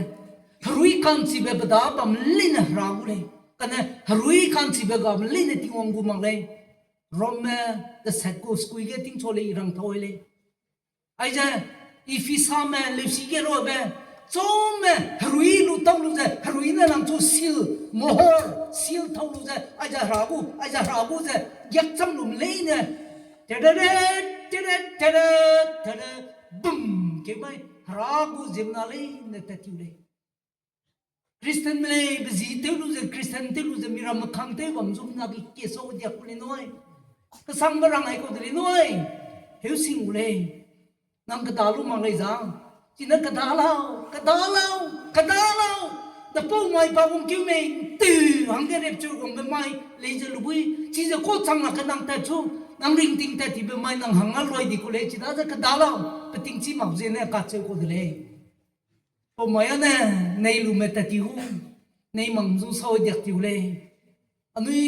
Herui ka'nchibe pe da bam leine Hera gu lei. Kane, herui ka'nchibe ga bam leine Tingwang gu mak lei. Romme, deset gu sekui ge tingchu lei rang tau lei. Aize, Ephisame leusi ge rabe, chaume herui lu tau lu ze, herui ne nang chu seal, mohor, seal tau lu ze, aize Hera gu, aize Hera gu ze, giak cham lu leine, tere, tere, tere, tere, bum, keu bai, Hera gu ziemna leine tat tiu lei. Christianme lei, pe zi tew lu ze, Christian tew lu ze, miramme kang tew bam zu mina ge kesau diak ku lei nui. Kesangbe rang ai kau de lei nui. Heu sing gu lei. Nang keda lu mak lei za. Chine keda lau, keda lau, keda lau. Depau mai pa wangkeu mei, tew, hangge rapture gangbe mai, lei ze lu bui. Chize kau chang lak ge nang tat chu, nang ringting tat tibe mai nang hangge lui di ku lei, chidaze keda lau, pe tingchî mak ziene kacheu kau de lei. Pau mai a ne, nei lume tat ti gu, nei mang zu sau diak tiu lei. Anui,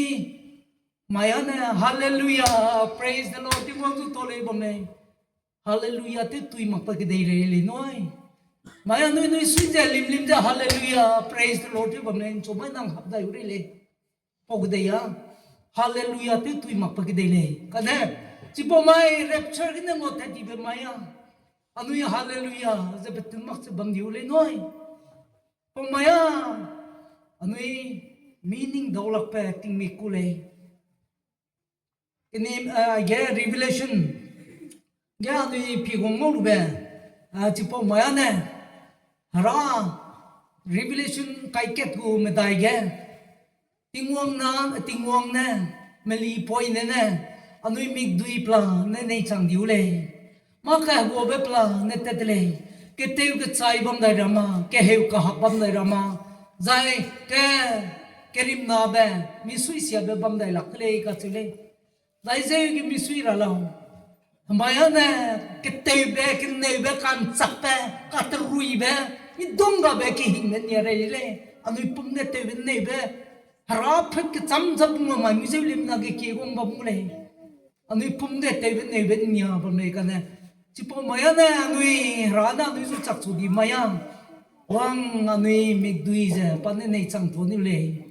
mai a ne, Hallelujah, praise the Lord, Tingwang zu tau lei bam lei. Hallelujah tew tui mak pe kedei lei lei nui. Mai anui nui sui ze lim lim ze Hallelujah, praise the Lord tew bam lei, nchu mai nang hap dai u rei lei. Pau kedei a, Hallelujah tew tui mak pe kedei lei. Kane, chipau mai rapture gene ngau tat tibe mai a. Anui Hallelujah ze pe tun mak ze bam diu lei nui. Pau mai a, anui meaning dau lak pe tingmik ku lei. Kene, eh, ge Revelation ge anui pi gu ngau lube, ah, chipau mai a ne, Hera, Revelation kaikat gu medai ge, Tingwang na, Tingwang ne, meli poine ne, anui mikdui pela ne nei chang diu lei. Mâ kaheguabe pela ne tat de lei, ketew kechai bam dai ra ma, keheu kahap bam dai ra ma, zai ke, kerimnabe, misui siabe bam dai lak de lei kacheu lei. Zai zeu ge misui ra lau. Hemai a ne, ketewbe, keneube, ka'nchakbe, kateruibe, midonggabe kehingbe nia rei lei. Anui pum ne tewbe neube, Hera phet kecham zap gu ma mai mizeu lim na ge kie guang bam gu lei. Anui pum ge tewbe neube nia bam lei kane. Chipau mai a ne anui, Hera ne anui zu chakchu di mai a. Wang anui mikdui ze, pa ne nei chang tuâ niu lei.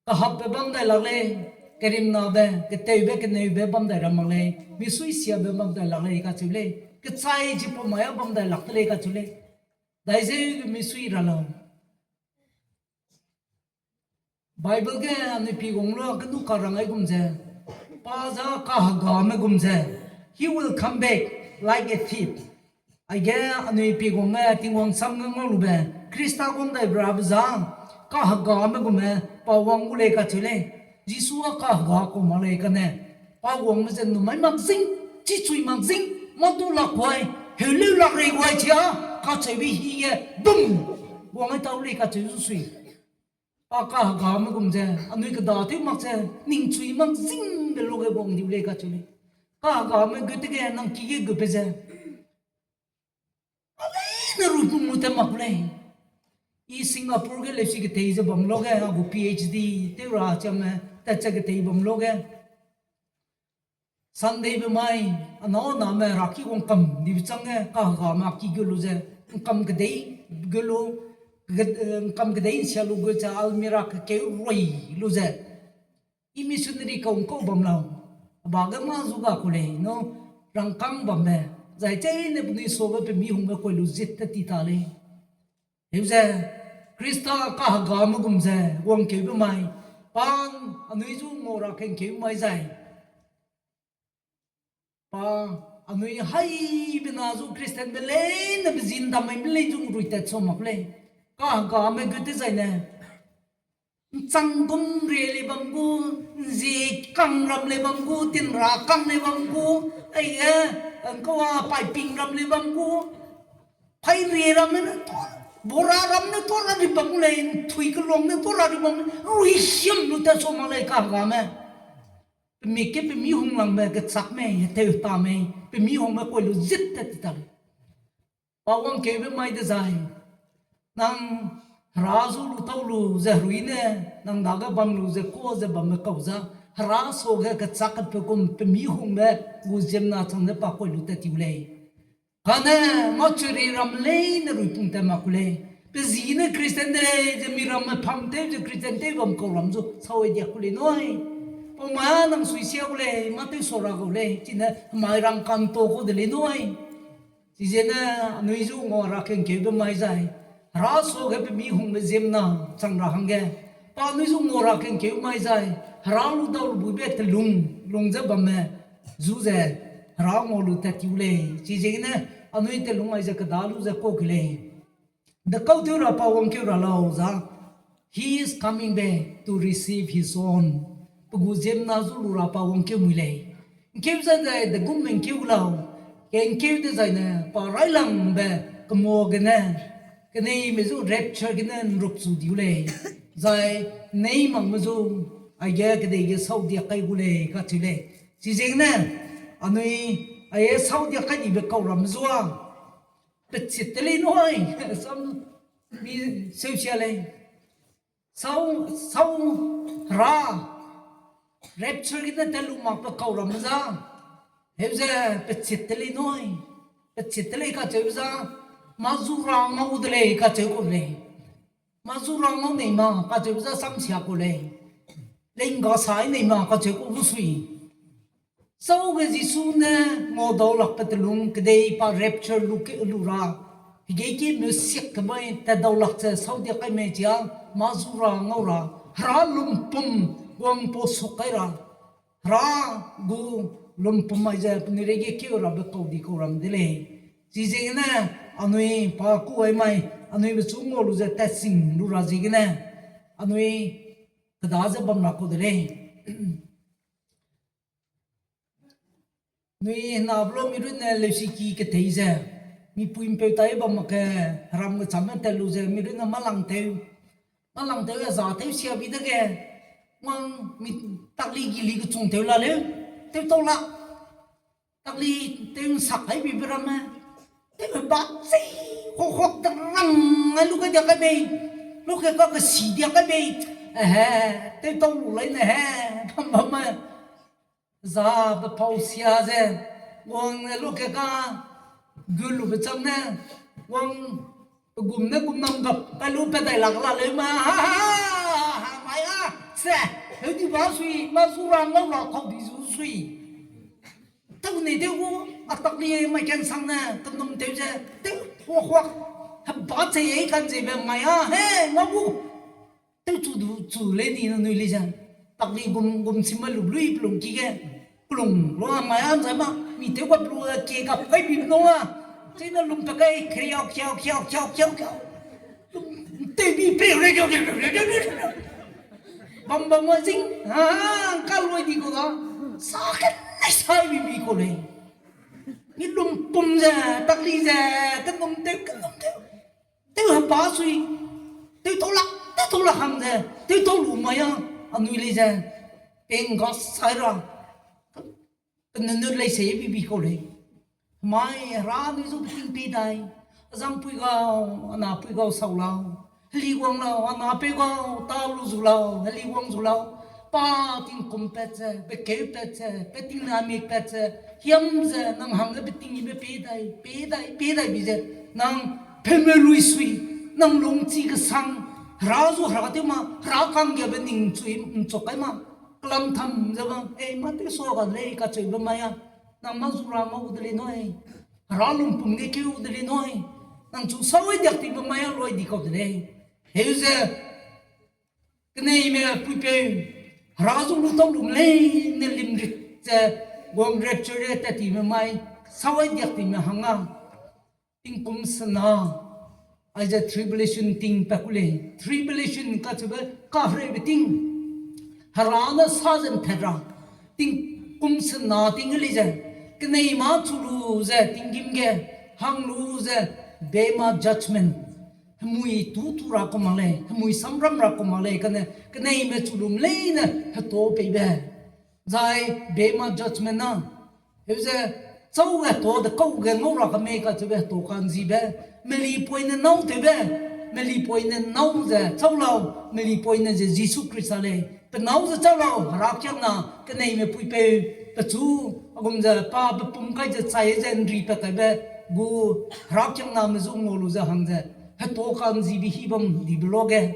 Kahapbe bam dai lak lei, kerimnabe, ketewbe, keneube bam dai ra mak lei, misui siabe bam dai lak lei kacheu lei, kechai chipau mai a bam dai lak de lei kacheu lei. Daizeu ge misui ra lau. Bible ge anui pi guang lu kenu karang ai gum ze, pa za kahegame gum ze, he will come back like a thief. Aige anui pi guang ge Tingwang sam ge ngau lube, Khrista guang dai rabe za, kahegame gume, pa wang gu lei kacheu lei. Jisu a kahega kau mak lei kane, pa wangme ze numai mak zing, chichui mak zing, mâ du lak guai, heuleu lak rei guai chia, kacheube hige, bum, wang ai tau lei kacheu zu sui. Pa kahegame gum ze, anui keda tew mak ze, ningchui mak zingbe luge wang diu lei kacheu lei. Kahegame gut ge nang ki ge gutbe ze, a leine rui pung lu tat mak ku lei. I Singapore ge leusi ketei ze bam luge, a gu PhD tew ra chiame tat ze ketei bam luge, Sundaybe mai, anâu name Hera ki wangkam dibe châng ge, kahegame ki gu lu ze, ngkam kedei gu lu, ge-, eh, ngkam kedei nsia lu gu ze, almirah kekeu rui lu ze, I missionary kau ngkau bam lau. A ba ge mâ zu ga ku lei, no, rangkâng bambe, zai cheîne penui suage pemi hungbe kui lu zit te ti ta lei. Heu ze, Khrista kahegame gum ze, wangkeube mai, pa anui zu ngau ra kengkeu mai zai. Pa, anui haibe na zu Christianbe leine bezin dam mai me lei zu rui tat sa mak lei. Kahegame gut te zaine. Nchang gum rie lei bam gu, nzie kang ram lei bam gu, tinra kang lei bam gu, aige, ngkau a paiping ram lei bam gu, phai rie ramme ne to, bora ram ne to ra ri bam lei, nthui kelung ne to ra ri bam, rui siam lu tat sa mak lei kahegame. Pemik ge pemi hung langbe kechâk mei, heteu ta mei, pemi hungbe kui lu zit tat ti ta lei. Pa wangkeube mai dezai, nang Hera zu lu tau lu ze herui ne, nang dage bam lu ze ka ze bambe kau za, Hera suage kechâk pe kum pemi hungbe gu ziemna chang ze pa kui lu tat tiu lei. Kane, mâ churi ram leine rui pung tat mak ku lei. Pe zi ne Christian de lei, ze mi ramme pham tew ze Christian tew bam kau ram zu, sau ai diak ku lei nui. Pau ma nang sui sia gu lei, mâ tew sa ra gau lei, chine hemai rang kan ta kau de lei nui. Chizene, anui zu ngau ra kengkeube mai zai, Hera suage pemi hungbe ziemna chang ra hangge, pa anui zu ngau ra kengkeu mai zai, Hera lu dau lu buibe telung, lung ze bamme, zu ze, Hera ngau lu tat tiu lei. Chizegene, anui telung ai ze keda lu ze kau ke lei. De kau tew ra pa wangkeu ra lau za, He is coming back to receive his own. Pe gu ziemna zu lu ra pa wangkeu mui lei. Ngkeu zai zai de gum ngkeu lau. Ke ngkeu dezaine pa railangbe kemua gene, keneime zu rapture gene nruk chu diu lei. Zai nei makme zu, aige kedei ge sau diak kai gu lei kacheu lei. Chizegene, anui, aige sau diak kai dibe kau ramme zu a, pechit te lei nui, sam mi seusia lei. Sau, sau, Hera, rapture gene tat lu makbe kau ramme za. Heu ze pechit te lei nui, pechit te lei kacheube za, mâ zu ra ngau de lei kacheu kau lei. Mâ zu ra ngau nei ma kacheube za samsia kau lei. Lei ngga sai nei ma kacheu kau gu sui. Sau ge Jisu ne ngau dau lakbe telung kedei pa rapture lu ke lu ra, hegei ki music kemai tat dau lak ze sau diak kai mei chia, mâ zu ra ngau ra, Hera lumpum guang pau suk kai ra, Hera gu lumpum mai ze penui reige keu rabe kau di kau ram de lei. Chizegene anui pa ku ai mai, anui bechu ngau lu ze tatsing lu ra ziegene, anui keda ze bam ra kau de lei. Nui na blo mi runne leusiki ketei ze, mipui mpeu tai bam mak ke, heram kechamme tat lu ze mi runne mâ lang tew, mâ lang tew a za tew sia bi dege, wang mi takli gili kechung tew la leu, tew tau la. Takli tew nsak kai bibe ramme, tewbe ba chi, hohok te rang ai lu kai diak kai bei, lu ke ka kesi diak kai bei, ehe, tew tau lu lai ne he, bam bamme. Za pe pau sia ze, wang ne lu ke ka, gu lu be chang ne, wang pe gum ne gum nam gap, kai lu pe dai lak la leu ma, ha, ha, ha, ha, mai a, se, heu di ba sui, ma zu ra ngau ra kau di zu sui. Tau ne deu gu, a tak li mai ken sang ne, kenum teu ze, teu, huak, huak, heba che ye kan ze be mai a, he, ngau gu. Teu chu du chu le ni na nui le ze. Tak li gum, gum sim ma lu lui pelung ki ge. Pelung, lo a mai an zai ma, mi teu gap lu a kie gap kai bi no a. Chei na lum pe kai, kiau, kiau, kiau, kiau, kiau, kiau. Lum, teu bi pe re, kiau, kiau, kiau, kiau, kiau, kiau. Bam bam wa zing, ha, ka loi di ko da. Sa ke nai sai bi bi ko le. Ni lum pum ze, tak li ze, kenum teu, kenum teu. Teu heba sui, teu tau lak, teu tau lak hang ze, teu tau lu mai a, anui lei ze, peng ga sai ra, pe nunut lei se bibi kau lei. Mai ra nui zu beting pei dai, azang pui gau, ana pui gau sau lau, heli guang lau, ana pei gau, ta lu zu lau, heli guang zu lau, pa tingkum pat ze, bekeu pat ze, pe ting na mik pat ze, hiam ze, nang hang ge beting ibe pei dai, pei dai, pei dai bi ze, nang peume lui sui, nang lungchi kesang, hera zu hera tew ma, hera kanggiabe ning chui nchok kai ma, kelam tham ze bang, ei, ma tew sua ga de lei, kacheube mai a, nang ma zu ra ma gu de lei nui, hera lungpum ge keu de lei nui, nang chu sau ai diak tibe mai a loi di kau de lei. Heu ze, keneime puipeu, hera zu lu tau lum leine limrit ze, guang rapture tat time mai, sau ai diak time hang a, tingkum sena, aize tribulation ting pa ku lei, tribulation kacheube kahereube ting, hera ne sa ze ntat ra, tingkum sena ting ge lei ze, kenei mâ chu lu ze tinggîm ge hang lu ze, bema judgment, hemui tu tu ra ku mak lei, hemui samram ra ku mak lei, kane, keneime chu lum leine heto peibe. Zai bema judgment na, heu ze, chau ge heto de kau ge ngau ra ka mei kacheube heto ka'nzibe, melipoine nâu tewbe, melipoine nâu ze chau lau, melipoine ze Jisu Khrista lei, pe nâu ze chau lau, herakiangna, keneime puipeu, pechu, a gum ze pa pe pum kai ze chai ze nri pa kaibe, gu, herakiangname zu ngau lu ze hang ze, heto ka'nzibe hi bam dibe lage.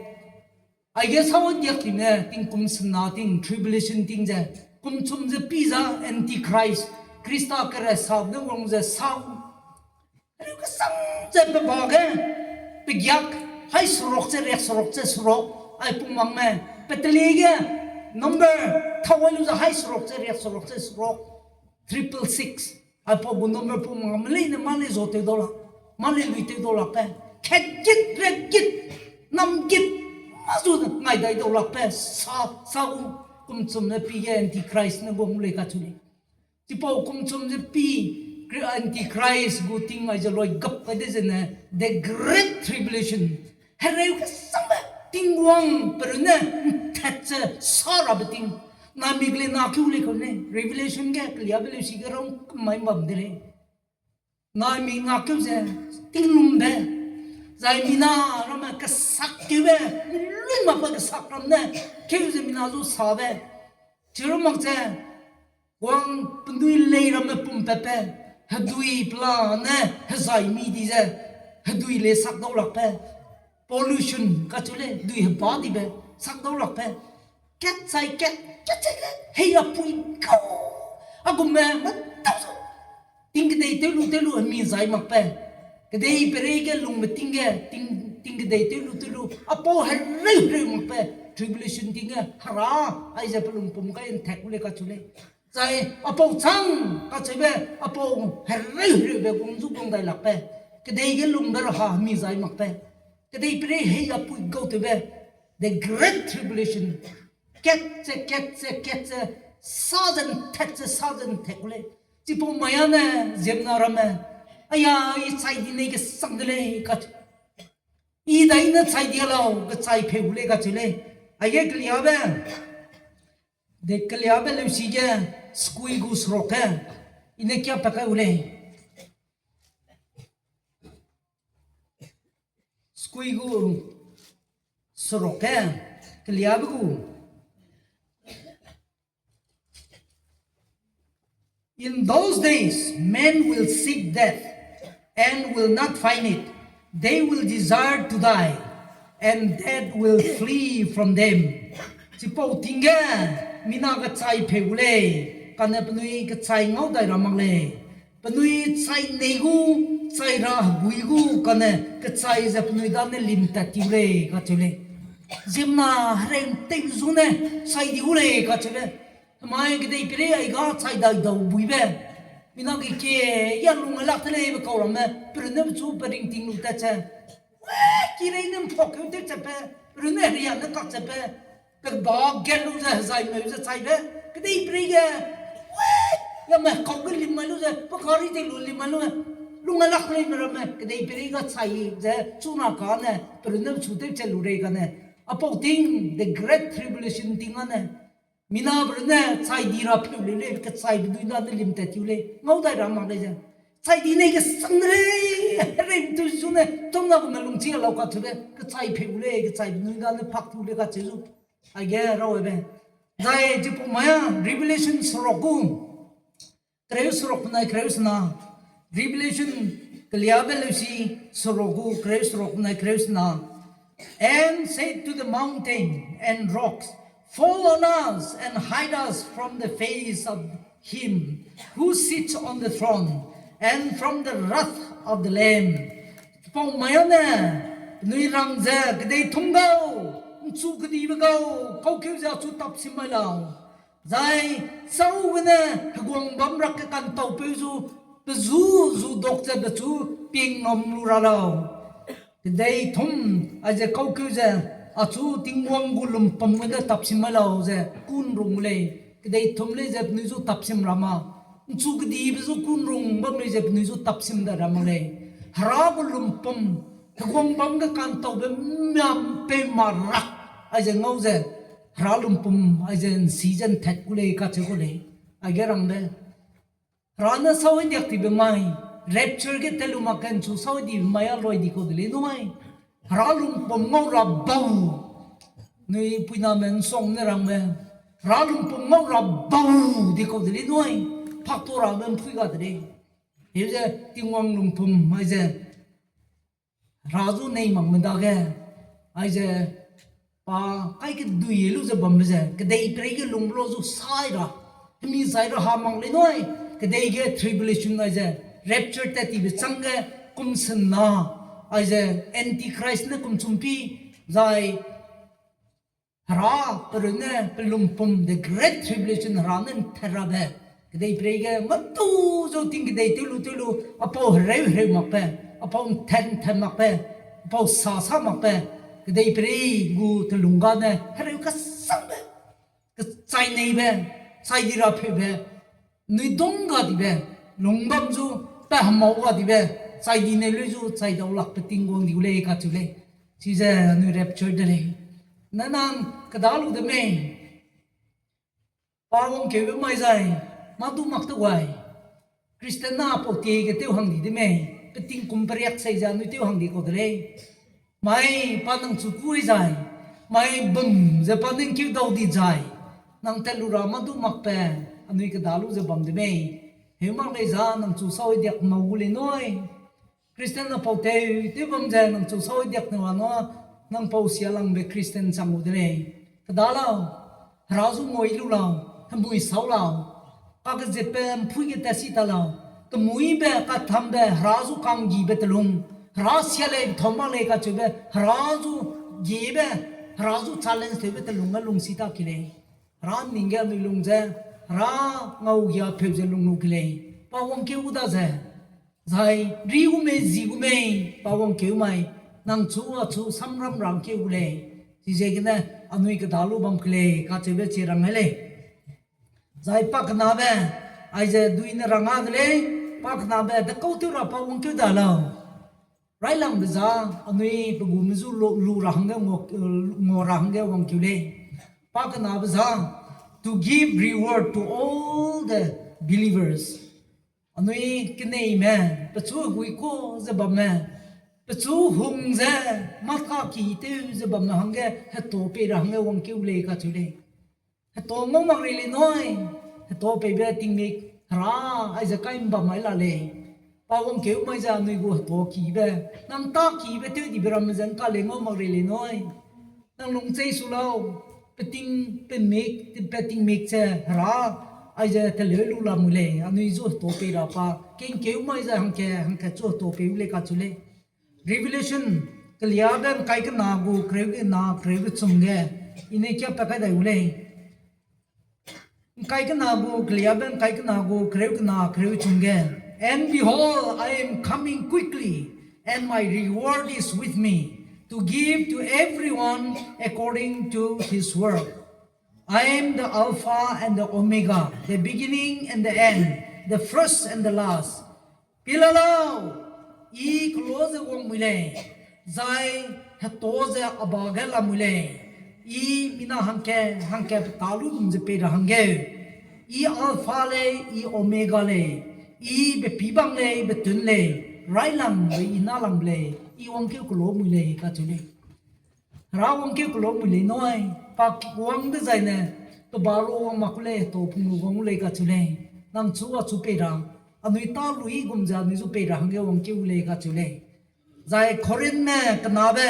Aige sau diak time, tingkum sena ting, tribulation ting ze, kumchum ze pi za Antichrist, Khrista kere sap ne wang ze sau. Riu kesang ze pe ba ge, pe giak, hai seruk ze riak seruk ze seruk, ai pung makme, pe teli ge, number, thau ai lu ze hai seruk ze riak seruk ze seruk, triple six. Aipau gu number pung makme leine mâ lei zo tew dau lak, mâ lei lui tew dau lakbe, khat git, rat git, nam git, mâ zu ngai dai dau lakbe, sa, sa gu, kumchum ze pi ge Antichrist ne guang lei kacheu lei. Chipau kumchum ze pi, Antichrist gu ting ai ze loi gap kai de zene, the great tribulation. Hereu kesangbe, Tingwang perunne, ntat ze sa rabe ting. Naimik le na keu lei kau ne, Revelation ge keliabe leusi ge rang kemai bam de lei. Naimik na keu ze, tinglumbe. Zai mina ramme kesak keube, lui makbe kesak ram ne, keu ze mina zu sabe. Chiru mak ze, wang pendui lei ramme pum pepe, hedui pela ne, hezai mi di ze, hedui le sak dau lakbe. Pollution kacheu lei, dui heba dibe, sak dau lakbe. Kat chai kat, kat chai kat, hei apui kau. A gumme, ma tau zu. Ting kedei tew lu tew lu hemi zai makbe. Kedei perei ge lungbe ting ge, ting, ting kedei tew lu tew lu, apau hereu hereu makbe. Tribulation ting ge, hera, aize pe lungpum kai ntak gu lei kacheu lei. Zai apau chang kacheube, apau hereu hereube guang zu guang dai lakbe. Kedei ge lungbe raha hemi zai makbe. Kedei perei hei apui gau tewbe. The great tribulation. Kat ze, kat ze, kat ze, sa ze ntat ze, sa ze ntat gu lei. Chipau mai a ne, ziemna ramme. Aya, i chai di nei kesang de lei, kacheu. I dai ne chai dia lau, kechai pheu gu lei kacheu lei. Aige keliabe. De keliabe leusi ge, skui gu seruk ge. I ne kia pa kai gu lei. Skui gu seruk ge, keliabe gu. In those days, men will seek death and will not find it. They will desire to die, and death will flee from them. Chipau ting ge, mina kechai pheu gu lei, kane penui kechai ngau dai ra mak lei. Penui chai nei gu, chai ra hegui gu, kane kechai ze penui dane lim tat ti gu lei, kacheu lei. Ziemna hereu tei zu ne, chai di gu lei, kacheu lei. Hemai kedei peireige chai dai dau buibe. Mina ge kie, ya lung lak te leibe kau ramme, perunne pechu pe ringting lu tat ze. Wei, kirei ne mpok keu tew ze pe, perunne heria ne kak ze pe, pe ba ge lu ze hezai meu ze chaibe, kedei peireige, wei, ya me kau ge lim mai lu ze, pe kari te lu lim mai lu, lung lak te leibe ramme, kedei peireige chai ze, chuna kane, perunne pechu tew ze lu rei kane, apau ting, the great tribulation ting ane, mina perunne chai di ra pheu leu lei, kechaibe dui dane lim tat ti gu lei, ngau dai ra mak lei ze. Chai di nei kesang de lei, hereu tu zu ne, tongna gume lungchi lau kacheu lei, kechai pheu gu lei, kechaibe dui dane pak tu lei kacheu zu. Aige rabe. Zai chipau mai a, Revelation seruk gu. Kereu seruk penai kereu sena. Revelation keliabe leusi seruk gu kereu seruk penai kereu sena. And said to the mountain and rocks, fall on us and hide us from the face of him who sits on the throne and from the wrath of the Lamb. Pau mai ane, penui rang ze, kedei thum gau, nchu kedibe gau, kaukeu ze achu tapsim mai lau. Zai, sau gene, heguang bam rak kekantaupeu zu, pe zu, zu dok ze pechu, ping ngam lu ra lau. Kedei thum, aize kaukeu ze, achu Tingwang gu lumpum gene tapsim mai lau ze, kun rung lei. Kedei thum lei ze penui zu tapsim ra ma. Nchu kedibe zu kun rung bam lei ze penui zu tapsim da ra mak lei. Hera gu lumpum, heguang bam ge kantaube miam pei ma rak, aize ngau ze, hera lumpum, aize nsi ze ntat gu lei kacheu gu lei. Aige rangbe. Hera ne sau diak tibe mai, rapture ge tat lu mak ge nchu sau dibe mai a loi di kau de lei nui. Hera lumpum ngau ra bau. Nui puiname nsong ne rangme. Hera lumpum ngau ra bau di kau de lei nui. Pak tu rabe mpui ga de lei. Heze Tingwang lumpum, aize. Hera zu nei makme dage, aize, pa kai kedui lu ze bambe ze, kedei peireige lunglo zu sai ra, hemi zai ra ha mak lei nui, kedei ge tribulation aize, rapture tat tibe chang ge, kum sena, aize, Antichrist ne kum chumpi, zai, Hera, perunne, pe lumpum, the great tribulation, Hera ne ntat rabe. Kedei peireige, matu zu ting kedei tew lu tew lu, apau hereu hereu makbe, apau ntat ntat makbe, apau sa sa makbe, kedei peirei gu telung gane, hereu kasangbe, kechai neibe, chai di ra pheube, nui dong ga dibe, lung bam zu, pe hemau ga dibe, chai di nei lui zu, chai dau lakbe Tingwang di gu lei kacheu lei. Chize anui rapture de lei. Nanang keda lu de mei. Pa wangkeube mai zai, mâ du mak te gai. Christian na pau tie ge tew hang di de mei. Pe tingkum periak sei ze anui tew hang di kau de lei. Mai pa nang chu kui zai, mai bum ze pa ningkeu dau di zai, nang tat lu ra mâ du makbe, anui keda lu ze bam de mei. Heu mak lei za nang chu sau diak mau gu lei nui. Christian na pau tew, tew bam ze nang chu sau diak ne wa nua, nang pau sia langbe Christian chang gu de lei. Keda lau, Hera zu ngui lu lau, hemui sau lau. Kakezetbe mpui ge tat si ta lau. Kemuibe, kathambe, Hera zu kanggibe telung. Hera sia lei, thau mak lei kacheube, Hera zu giebe, Hera zu challenge tewbe telung ge lung si ta ki lei. Hera ning ge anui lung ze, Hera ngau gia pheu ze lung lu ki lei. Pa wangkeu gu da ze. Zai, ri gu mei, zi gu mei, pa wangkeu mai, nang chu, achu, samram rangkeu gu lei. Chiziegene, anui keda lu bam ki lei, kacheube chi rang lei. Zai pakenabe, aize duine rang a de lei, pakenabe, dekau tew ra pa wangkeu da lau. Railangbe za, anui pe gume zu lu, lu ra hangge ngua, ngua ra hangge wangkeu lei. Pakenabe za, to give reward to all the believers. Anui keneime, pechu heguikua ze bamme, pechu hung ze, mâ kaki tew ze bamme hangge, heto pei ra hangge wangkeu lei kacheu lei. Heto ngau mak rei lei nui, heto peibe tingmik, Hera, aize kai ’mbam mai la lei. Pa wangkeu mai ze anui gu heto kibe, nang ta kibe tew dibe ramme ze ’ngka lei ngau mak rei lei nui. Nang lungchei su lau, peting, pemik, peting mik ze Hera, aize teleu lu lamui lei, anui zu heto pei ra pa, kengkeu mai ze hangke, hangke chu heto pei u lei kacheu lei. Revelation, keliabe ’ngkai kena gu kereu kena kereu kechum ge, i ne kia pa kai dai u lei. ’Ngkai kena gu, keliabe ’ngkai kena gu, kereu kena, kereu chum ge. And behold, I am coming quickly, and my reward is with me, to give to everyone according to his work. I am the Alpha and the Omega, the beginning and the end, the first and the last. Pie la lau, I kelo ze wangmui lei, zai heto ze a ba ge lamui lei. I mina hangke, hangke peta lu gum ze pei ra hangge. I Alpha lei, I Omega lei, I bepî bang lei, betun lei, railangbe I nalang lei, I wangkeu kelo mui lei kacheu lei. Hera wangkeu kelo mui lei nui, pa wang dezaine, pe ba lu wang mak ku lei, heto pung lu wang u lei kacheu lei. Nang chu achu pei ra, anui ta lui gum ze anui zu pei ra hangge wangkeu u lei kacheu lei. Zai Corinthme kenabe,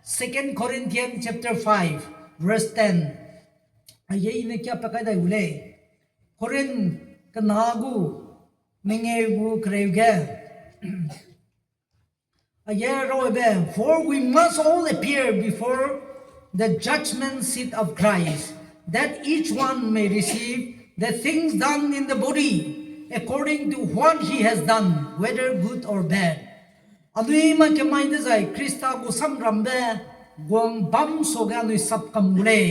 Second Corinthians chapter five, verse ten. Aye i ne kia pa kai dai u lei. Corinth kena gu, mengeu gu kereu ge. Aye rabe, for we must all appear before the judgment seat of Christ, that each one may receive the things done in the body according to what he has done, whether good or bad. Anui mai kemai dezai Khrista gu samrambe guang bam suage anui sap kam gu lei.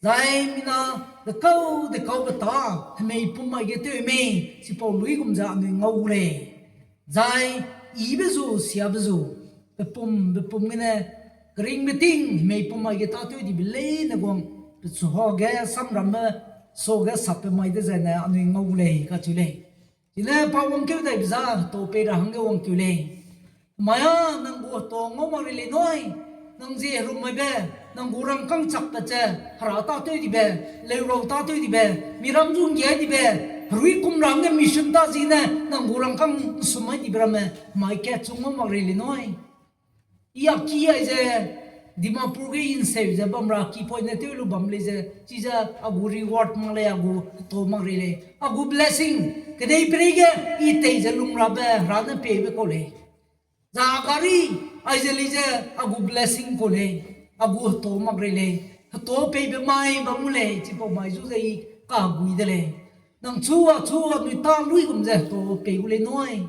Zai mina dekau dekaube ta, hemei pum mai ge tew mei, chipau luigum ze anui ngau gu lei. Zai, ibe zu, siabe zu, bepum, bepum gene, keringbe ting, hemei pum mai ge tâtew dibe leine guang, pechu hage samramme, suage sapbe mai dezaine anui ngau gu lei kacheu lei. Chine pa wangkeu daibe za, heto pei ra hangge wangkeu lei. Mai â nang gu heto ngau mak rei lei nui, nang zie herummaibe, nang gu rangkâng chakpat ze, Hera tâtew dibe, leurau tâtew dibe, miram zu ’nggiai dibe, herui kum ra hangge mission ta ziegene, nang gu rangkâng ’nsum mai dibe ramme, mai kat chu ngau mak rei lei nui. I a ki aize, Dimapur ge i ’nseu ze bam ra ki poine tew lu bam lei ze, chize a gu reward mak lei, a gu heto mak rei lei, a gu blessing, kedeipereige i tei ze lung rabe Hera ne peibe kau lei. Za gari, aize lei ze a gu blessing kau lei, a gu heto mak rei lei, heto peibe mai bam gu lei, chipau mai zu ze i kagui de lei. Nang chu achu anui ta luigum ze heto pei gu lei nui.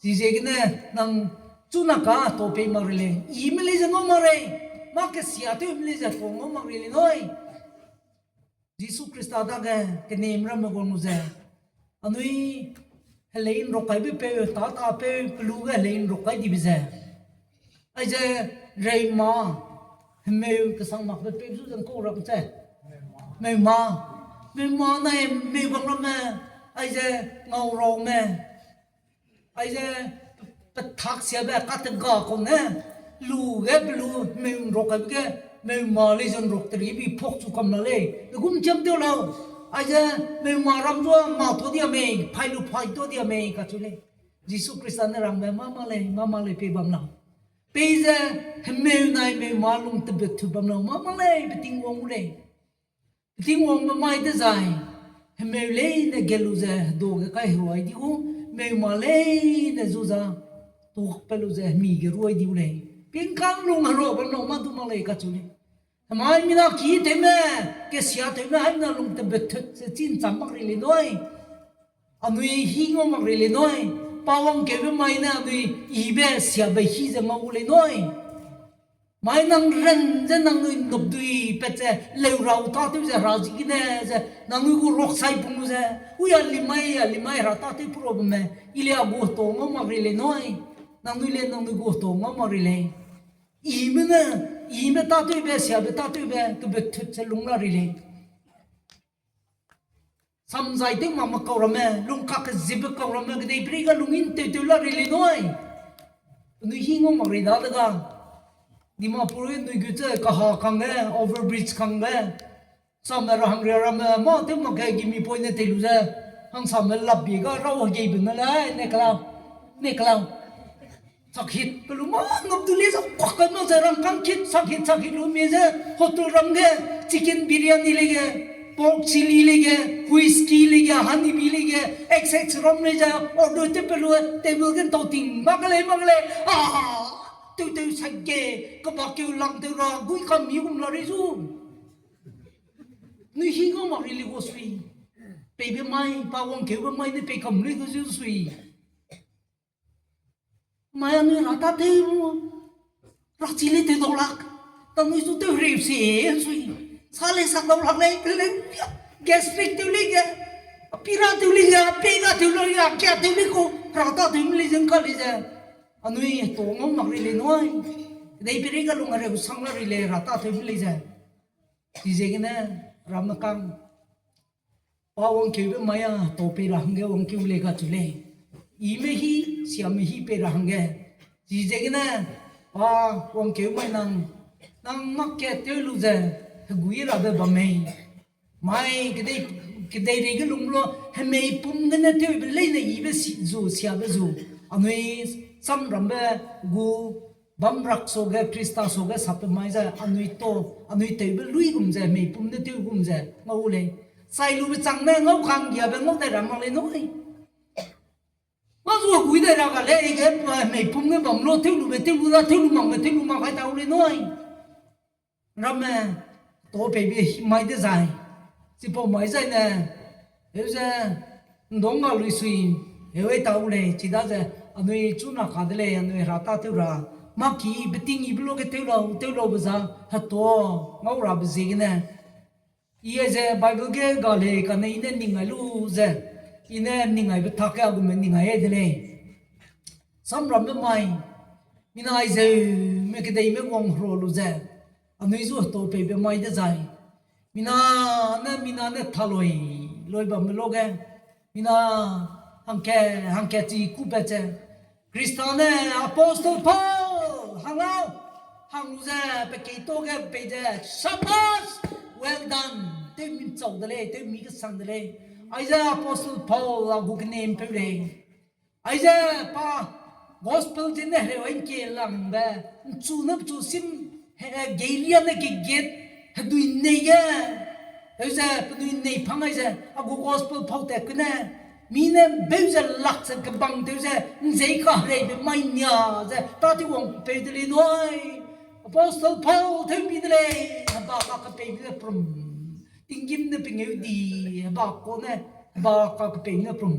Chiziegene nang chuna ka heto pei mak rei lei, ime lei ze ngau mak rei, mâ kesiatewme lei ze heto ngau mak rei lei nui. Jisu Khrista dage kenem ramme guang lu ze, anui helei ’nrok kaibe peu, tâ tâ peu, pelu ge helei ’nrok kai dibe ze. Aize reima, hemeu kesang makbe peu zu ze ’ngkau ram ze. Meuma, meuma nai meu bam ramme, aize ngauraume, aize pethak siabe katega kau ne, lu ge pelu meu ’nrok kaibe ge, meuma lei ze ’nrok teri bi phok chu kam la lei, degum chiam tew lau, aize meuma ram zua ma tuâ dia mei, phai lu phai tuâ dia mei kacheu lei. Jisu Khrista ne rangbe, mâ mak lei, mâ mak lei pei bam lau. Peize hemeu nai meuma lung tebet thu bam lau, mâ mak lei, pe Tingwang gu lei. Pe Tingwangbe mai dezai, hemeu leine ge lu ze hedu ge kai heruai di gu, meuma leine zu za, tuakpat lu ze hemi ge ruai di gu lei. Pingkang lung herua bam lau mâ du mak lei kacheu lei. Hemai mina ki tewme, kesiatewme haimina lung tebet thut ze chî ’ncham mak rei lei nui. Anui hî ngau mak rei lei nui. Pa wangkeube mai ne anui ibe siabe hî ze ngau gu lei nui. Mai nang ran ze nangnui nupdui pat ze, leurau tâtew ze, hera ziegene ze, nangnui gu roksai pung lu ze, ui a limai, a limai hera tâtew pura bamme, i le a gu heto ngau mak rei lei nui. Nangnui le nangnui gu heto ngau mak rei lei. Ime ne, ime tâtewbe, siabe tâtewbe, kebet thut ze lung la rei lei. Samzai tew mak me kau ramme, lungkak kezibe kau ramme, kedeiperei ge lungin tewtew la rei lei nui. Penui hî ngau mak rei dadege, Dimapur ge nui gu ze kaha kangge, overbridge kangge, samme ra hangria ramme mâ tew mak ge gimi poine tei lu ze, Hangsame lapbi ga rau hegeibe ne le, ne kelau, ne kelau. Sakhit pe lu ma, ngap du le ze, kwak kai ma ze, rangkang kit, sakhit, sakhit lu mi ze, hotel ram ge, chicken biryani lei ge, pork chilli lei ge, whisky lei ge, honey bee lei ge, X X rum lei ze, order tew pe lu, table ge ntau ting, mak lei, mak lei, ah, tew tew sa ge, kebak keu lang tew ra, gui kam mi gum la rei zu. Nui hi ngau mak rei le gu sui. Peibe mai, pa wangkeube mai ne pei kam lui gu zu sui. Mai anui ra ta tew, ra chi le tew dau lak. Ta nui zu tew reu se sui. Sa le sak dau lak lei, le, gastric tew lei ge. Pira tew lei ge, pega tew lei ge, kia tew lei ku, ra ta tew mi lei ze ngka lei ze. Anui to ngau mak rei lei nui. Dei peri ga lung a reu sang la rei lei, ra ta tew mi lei ze. Chiziegene, ramme kang. Pa wangkeube mai a, to pei ra hangge wangkeu lei kacheu lei. Ime hi, siame hi pei ra hangge. Chiziegene, pa wangkeu mai nang, nang mak kat tew lu ze, hegui rabe bam mei. Mai kedei, kedeireige lung lu, hemei pum gene tewbe leine ibe si, zu, siabe zu. Anui samrambe gu bam rak suage, Khrista suage sape mai ze, anui to, anui tewbe luigum ze, hemei pum ne tew gum ze, ngau lei. Chai lube chang ne, ngau kanggiabe ngau dai ra mak lei nui. Ngau zu gui dai ra ga lei, ge, hemei pum ge bam lu, tew lube, tew lu da, tew lu makme, tew lu mak kai tau lei nui. Ramme, to peibe mai dezai. Chipau mai zai ne, heu ze, ndong ga lui sui, heu ei tau lei, chidaze, anui chuna ka de lei, anui ra ta tew ra. Maki, beting ibe luge tew lau, tew laube za, heto, ngau rabe ziegene. I aize Bible ge ga lei kane i ne ning ai lu ze, i ne ning aibe tak ge a gume ning ai de lei. Samrambe mai, mina aizeume kedeime wang hero lu ze, anui zu heto peibe mai dezai. Mina ne, mina ne thaloi, loi bambe luge. Mina hangke, hangke chi kupat ze. Khrista ne Apostle Paul, hang lau, hang lu ze, pe keito ge pei ze, Shabash, well done, tewmi chau de lei, tewmi kesang de lei. Aize Apostle Paul a gu kenem peu lei. Aize pa gospel zene hereu ai ngkie langbe, nchu ne pechu sim, he, geilia ne keget, hedui nei ge, heu ze penui nei phang aize, a gu gospel pau tat kune, mi ne beu ze lak ze kebang tew ze, nzei kahereibe mai nia ze, tâtew wang peu de lei nui. Apostle Paul tewmi de lei, heba kakepeibe ze prum. Tinggîm ne pengeu di, heba ka ne, heba kakepeibe ne prum.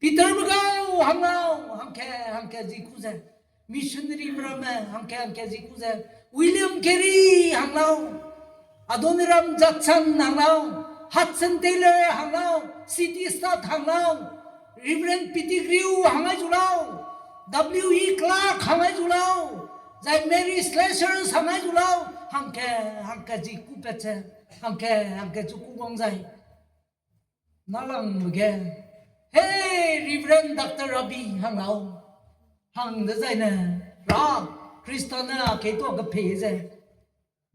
Peterbe gau, hang lau, hangke, hangke zi ku ze. Missionary ramme, hangke, hangke zi ku ze. William Carey, hang lau. Adoniram Judson, hang lau. Hudson Taylor, hang lau. C T Studd, hang lau. Reverend Pettigrew, hang ai zu lau. W E Clark, hang ai zu lau. Zai Mary Slessor, hang ai zu lau. Hangke, hangke zi kupat ze. Hangke, hangke zu ku wang zai. Nalangbe ge, Hey, Reverend Doctor Rabi, hang lau. Hang dezaine, ra, Khrista ne a keituâ kepei ze,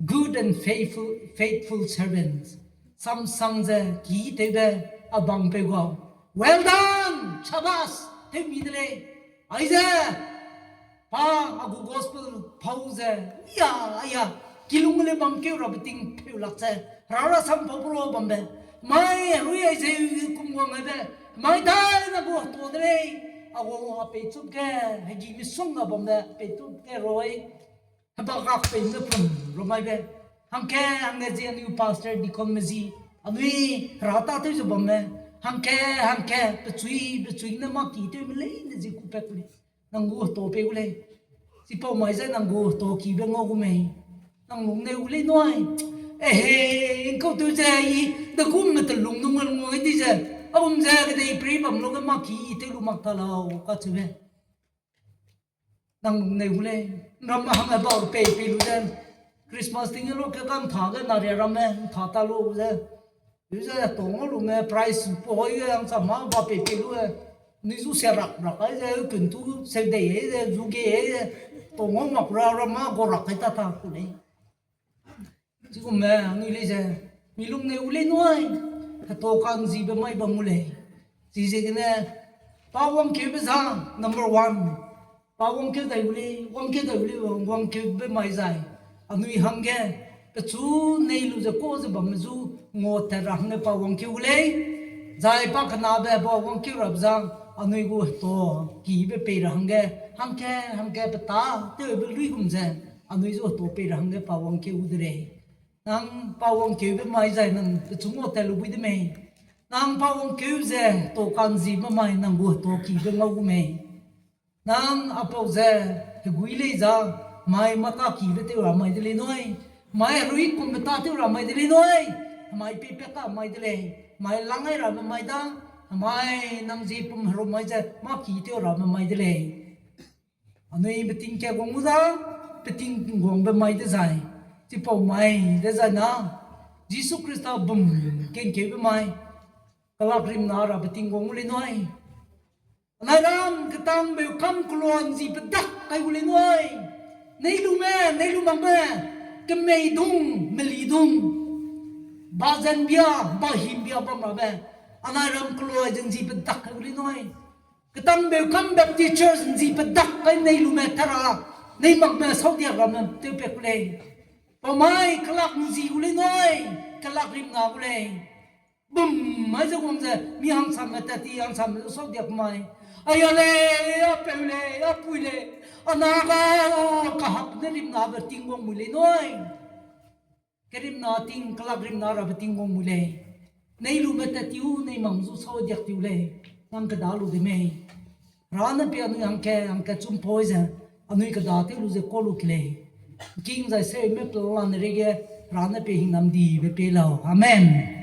good and faithful, faithful servants. Samsang ze, ki tewbe, a bangpeu gau. Well done, shabash, tewmi de lei. Aize, pa a gu gospel pau ze, ya, ya, kilung le bam keu rabe ting peu lak ze, hera rasam pau bro bambe, mai herui aize kum wang aibe, mai dai na gu to de lei, a gu a peichup ge, hegi misong ga bambe, peichup ge roi, heba kakepei ne prum, ro maibe, hangke, hangke zi anui pastor deacon me zi, anui hera tâtew ze bamme, hangke, hangke, pechui, pechui ne mâ ki tewme leine zi kupat ku lei. Nang gu heto pei gu lei. Chipau mai zai nang gu heto kibe ngau gu mei. Nang lungneu gu lei nui. Ehe, ngkau tew ze i, de gumme telung nung ngai di ze. A gum ze kedei pri bam lu ge mâ ki i tew lu mak ta lau, kacheube. Nang lungneu gu lei. Nramme hangge bau pei pei lu ze. Christmas ting ge lu ke ka'ntha ge naria ramme, ntha ta lu ze. Lu ze tong lume price poi ge hangsa mâ ba pei pei lu e. Nui zu sia rak rak ai ze, kun tu seu dei ai ze, zu ge ai ze. Tong mak ra ramme gau rak kai ta ta ku lei. Chigumme anui lei ze, mi lungneu gu lei nui, heto ka'nzibe mai bam gu lei. Chiziegene, pa wangkeube za, number one. Pa wangkeu dai gu lei, wangkeu dai gu lei, wangkeube mai zai. Anui hangge, pechu nei lu ze ka ze bamme zu, ngua tat ra hangge pa wangkeu gu lei. Zai pa kenabe pa wangkeu rabe za, anui gu heto, kibe pei ra hangge, hangke, hangke pe tâ, tewbe luigum ze, anui zu heto pei ra hangge pa wangkeu gu de lei. Nang pa wangkeube mai zai nang pechu ngua tat lu bui de mei. Nang pa wangkeu ze heto ka'nzibe mai nang gu heto kibe ngau gu mei. Nang apau ze, hegui lei za, mai mâ tâ kibe tew ra mai de lei nui. Mai herui kumbe tâ tew ra mai de lei nui. Mai peipat ka mai de lei. Mai lang ai rabe mai da. Mai nang zie pum herum mai ze mâ ki tew rabe mai de lei. Anui beting ka guang gu da, beting guangbe mai dezai. Chipau mai dezai na, Jisu Khrista bum kengkeube mai. Kelak rimna ra beting guang gu lei nui. Anai ram ketangbe kam kelua ’nzi pedak kai gu lei nui. Nei lume, nei lu makme, kemei dung, meli dung, ba zenbia, ba himbia bam rabe, anai ram kelua ze ’nzi pedak kai gu lei nui. Ketangbe kam Baptist Church ’nzi pedak kai nei lume tera, nei makme saudiak ramme tewpat gu lei. Pau mai kelak ’nzi gu lei nui, kelak rimna gu lei. Bum mai ze wang ze, mi hangsamme tat ti hangsamme zu saudiak mai. Aya lei, apeu lei, apui lei, ana ga, kahak ne rimnabe ting guang mui lei nui. Kerimna ting, kelak rimna rabe ting guang mui lei. Nei lume tat tiu, nei mak zu saudiak tiu lei. Nang keda lu de mei. Hera ne pie anui hangke, hangke chumpoi ze, anui keda tew lu ze ka lu ke lei. King zai seume pelane reige, Hera ne pie hingnam dibe pie lau. Amen.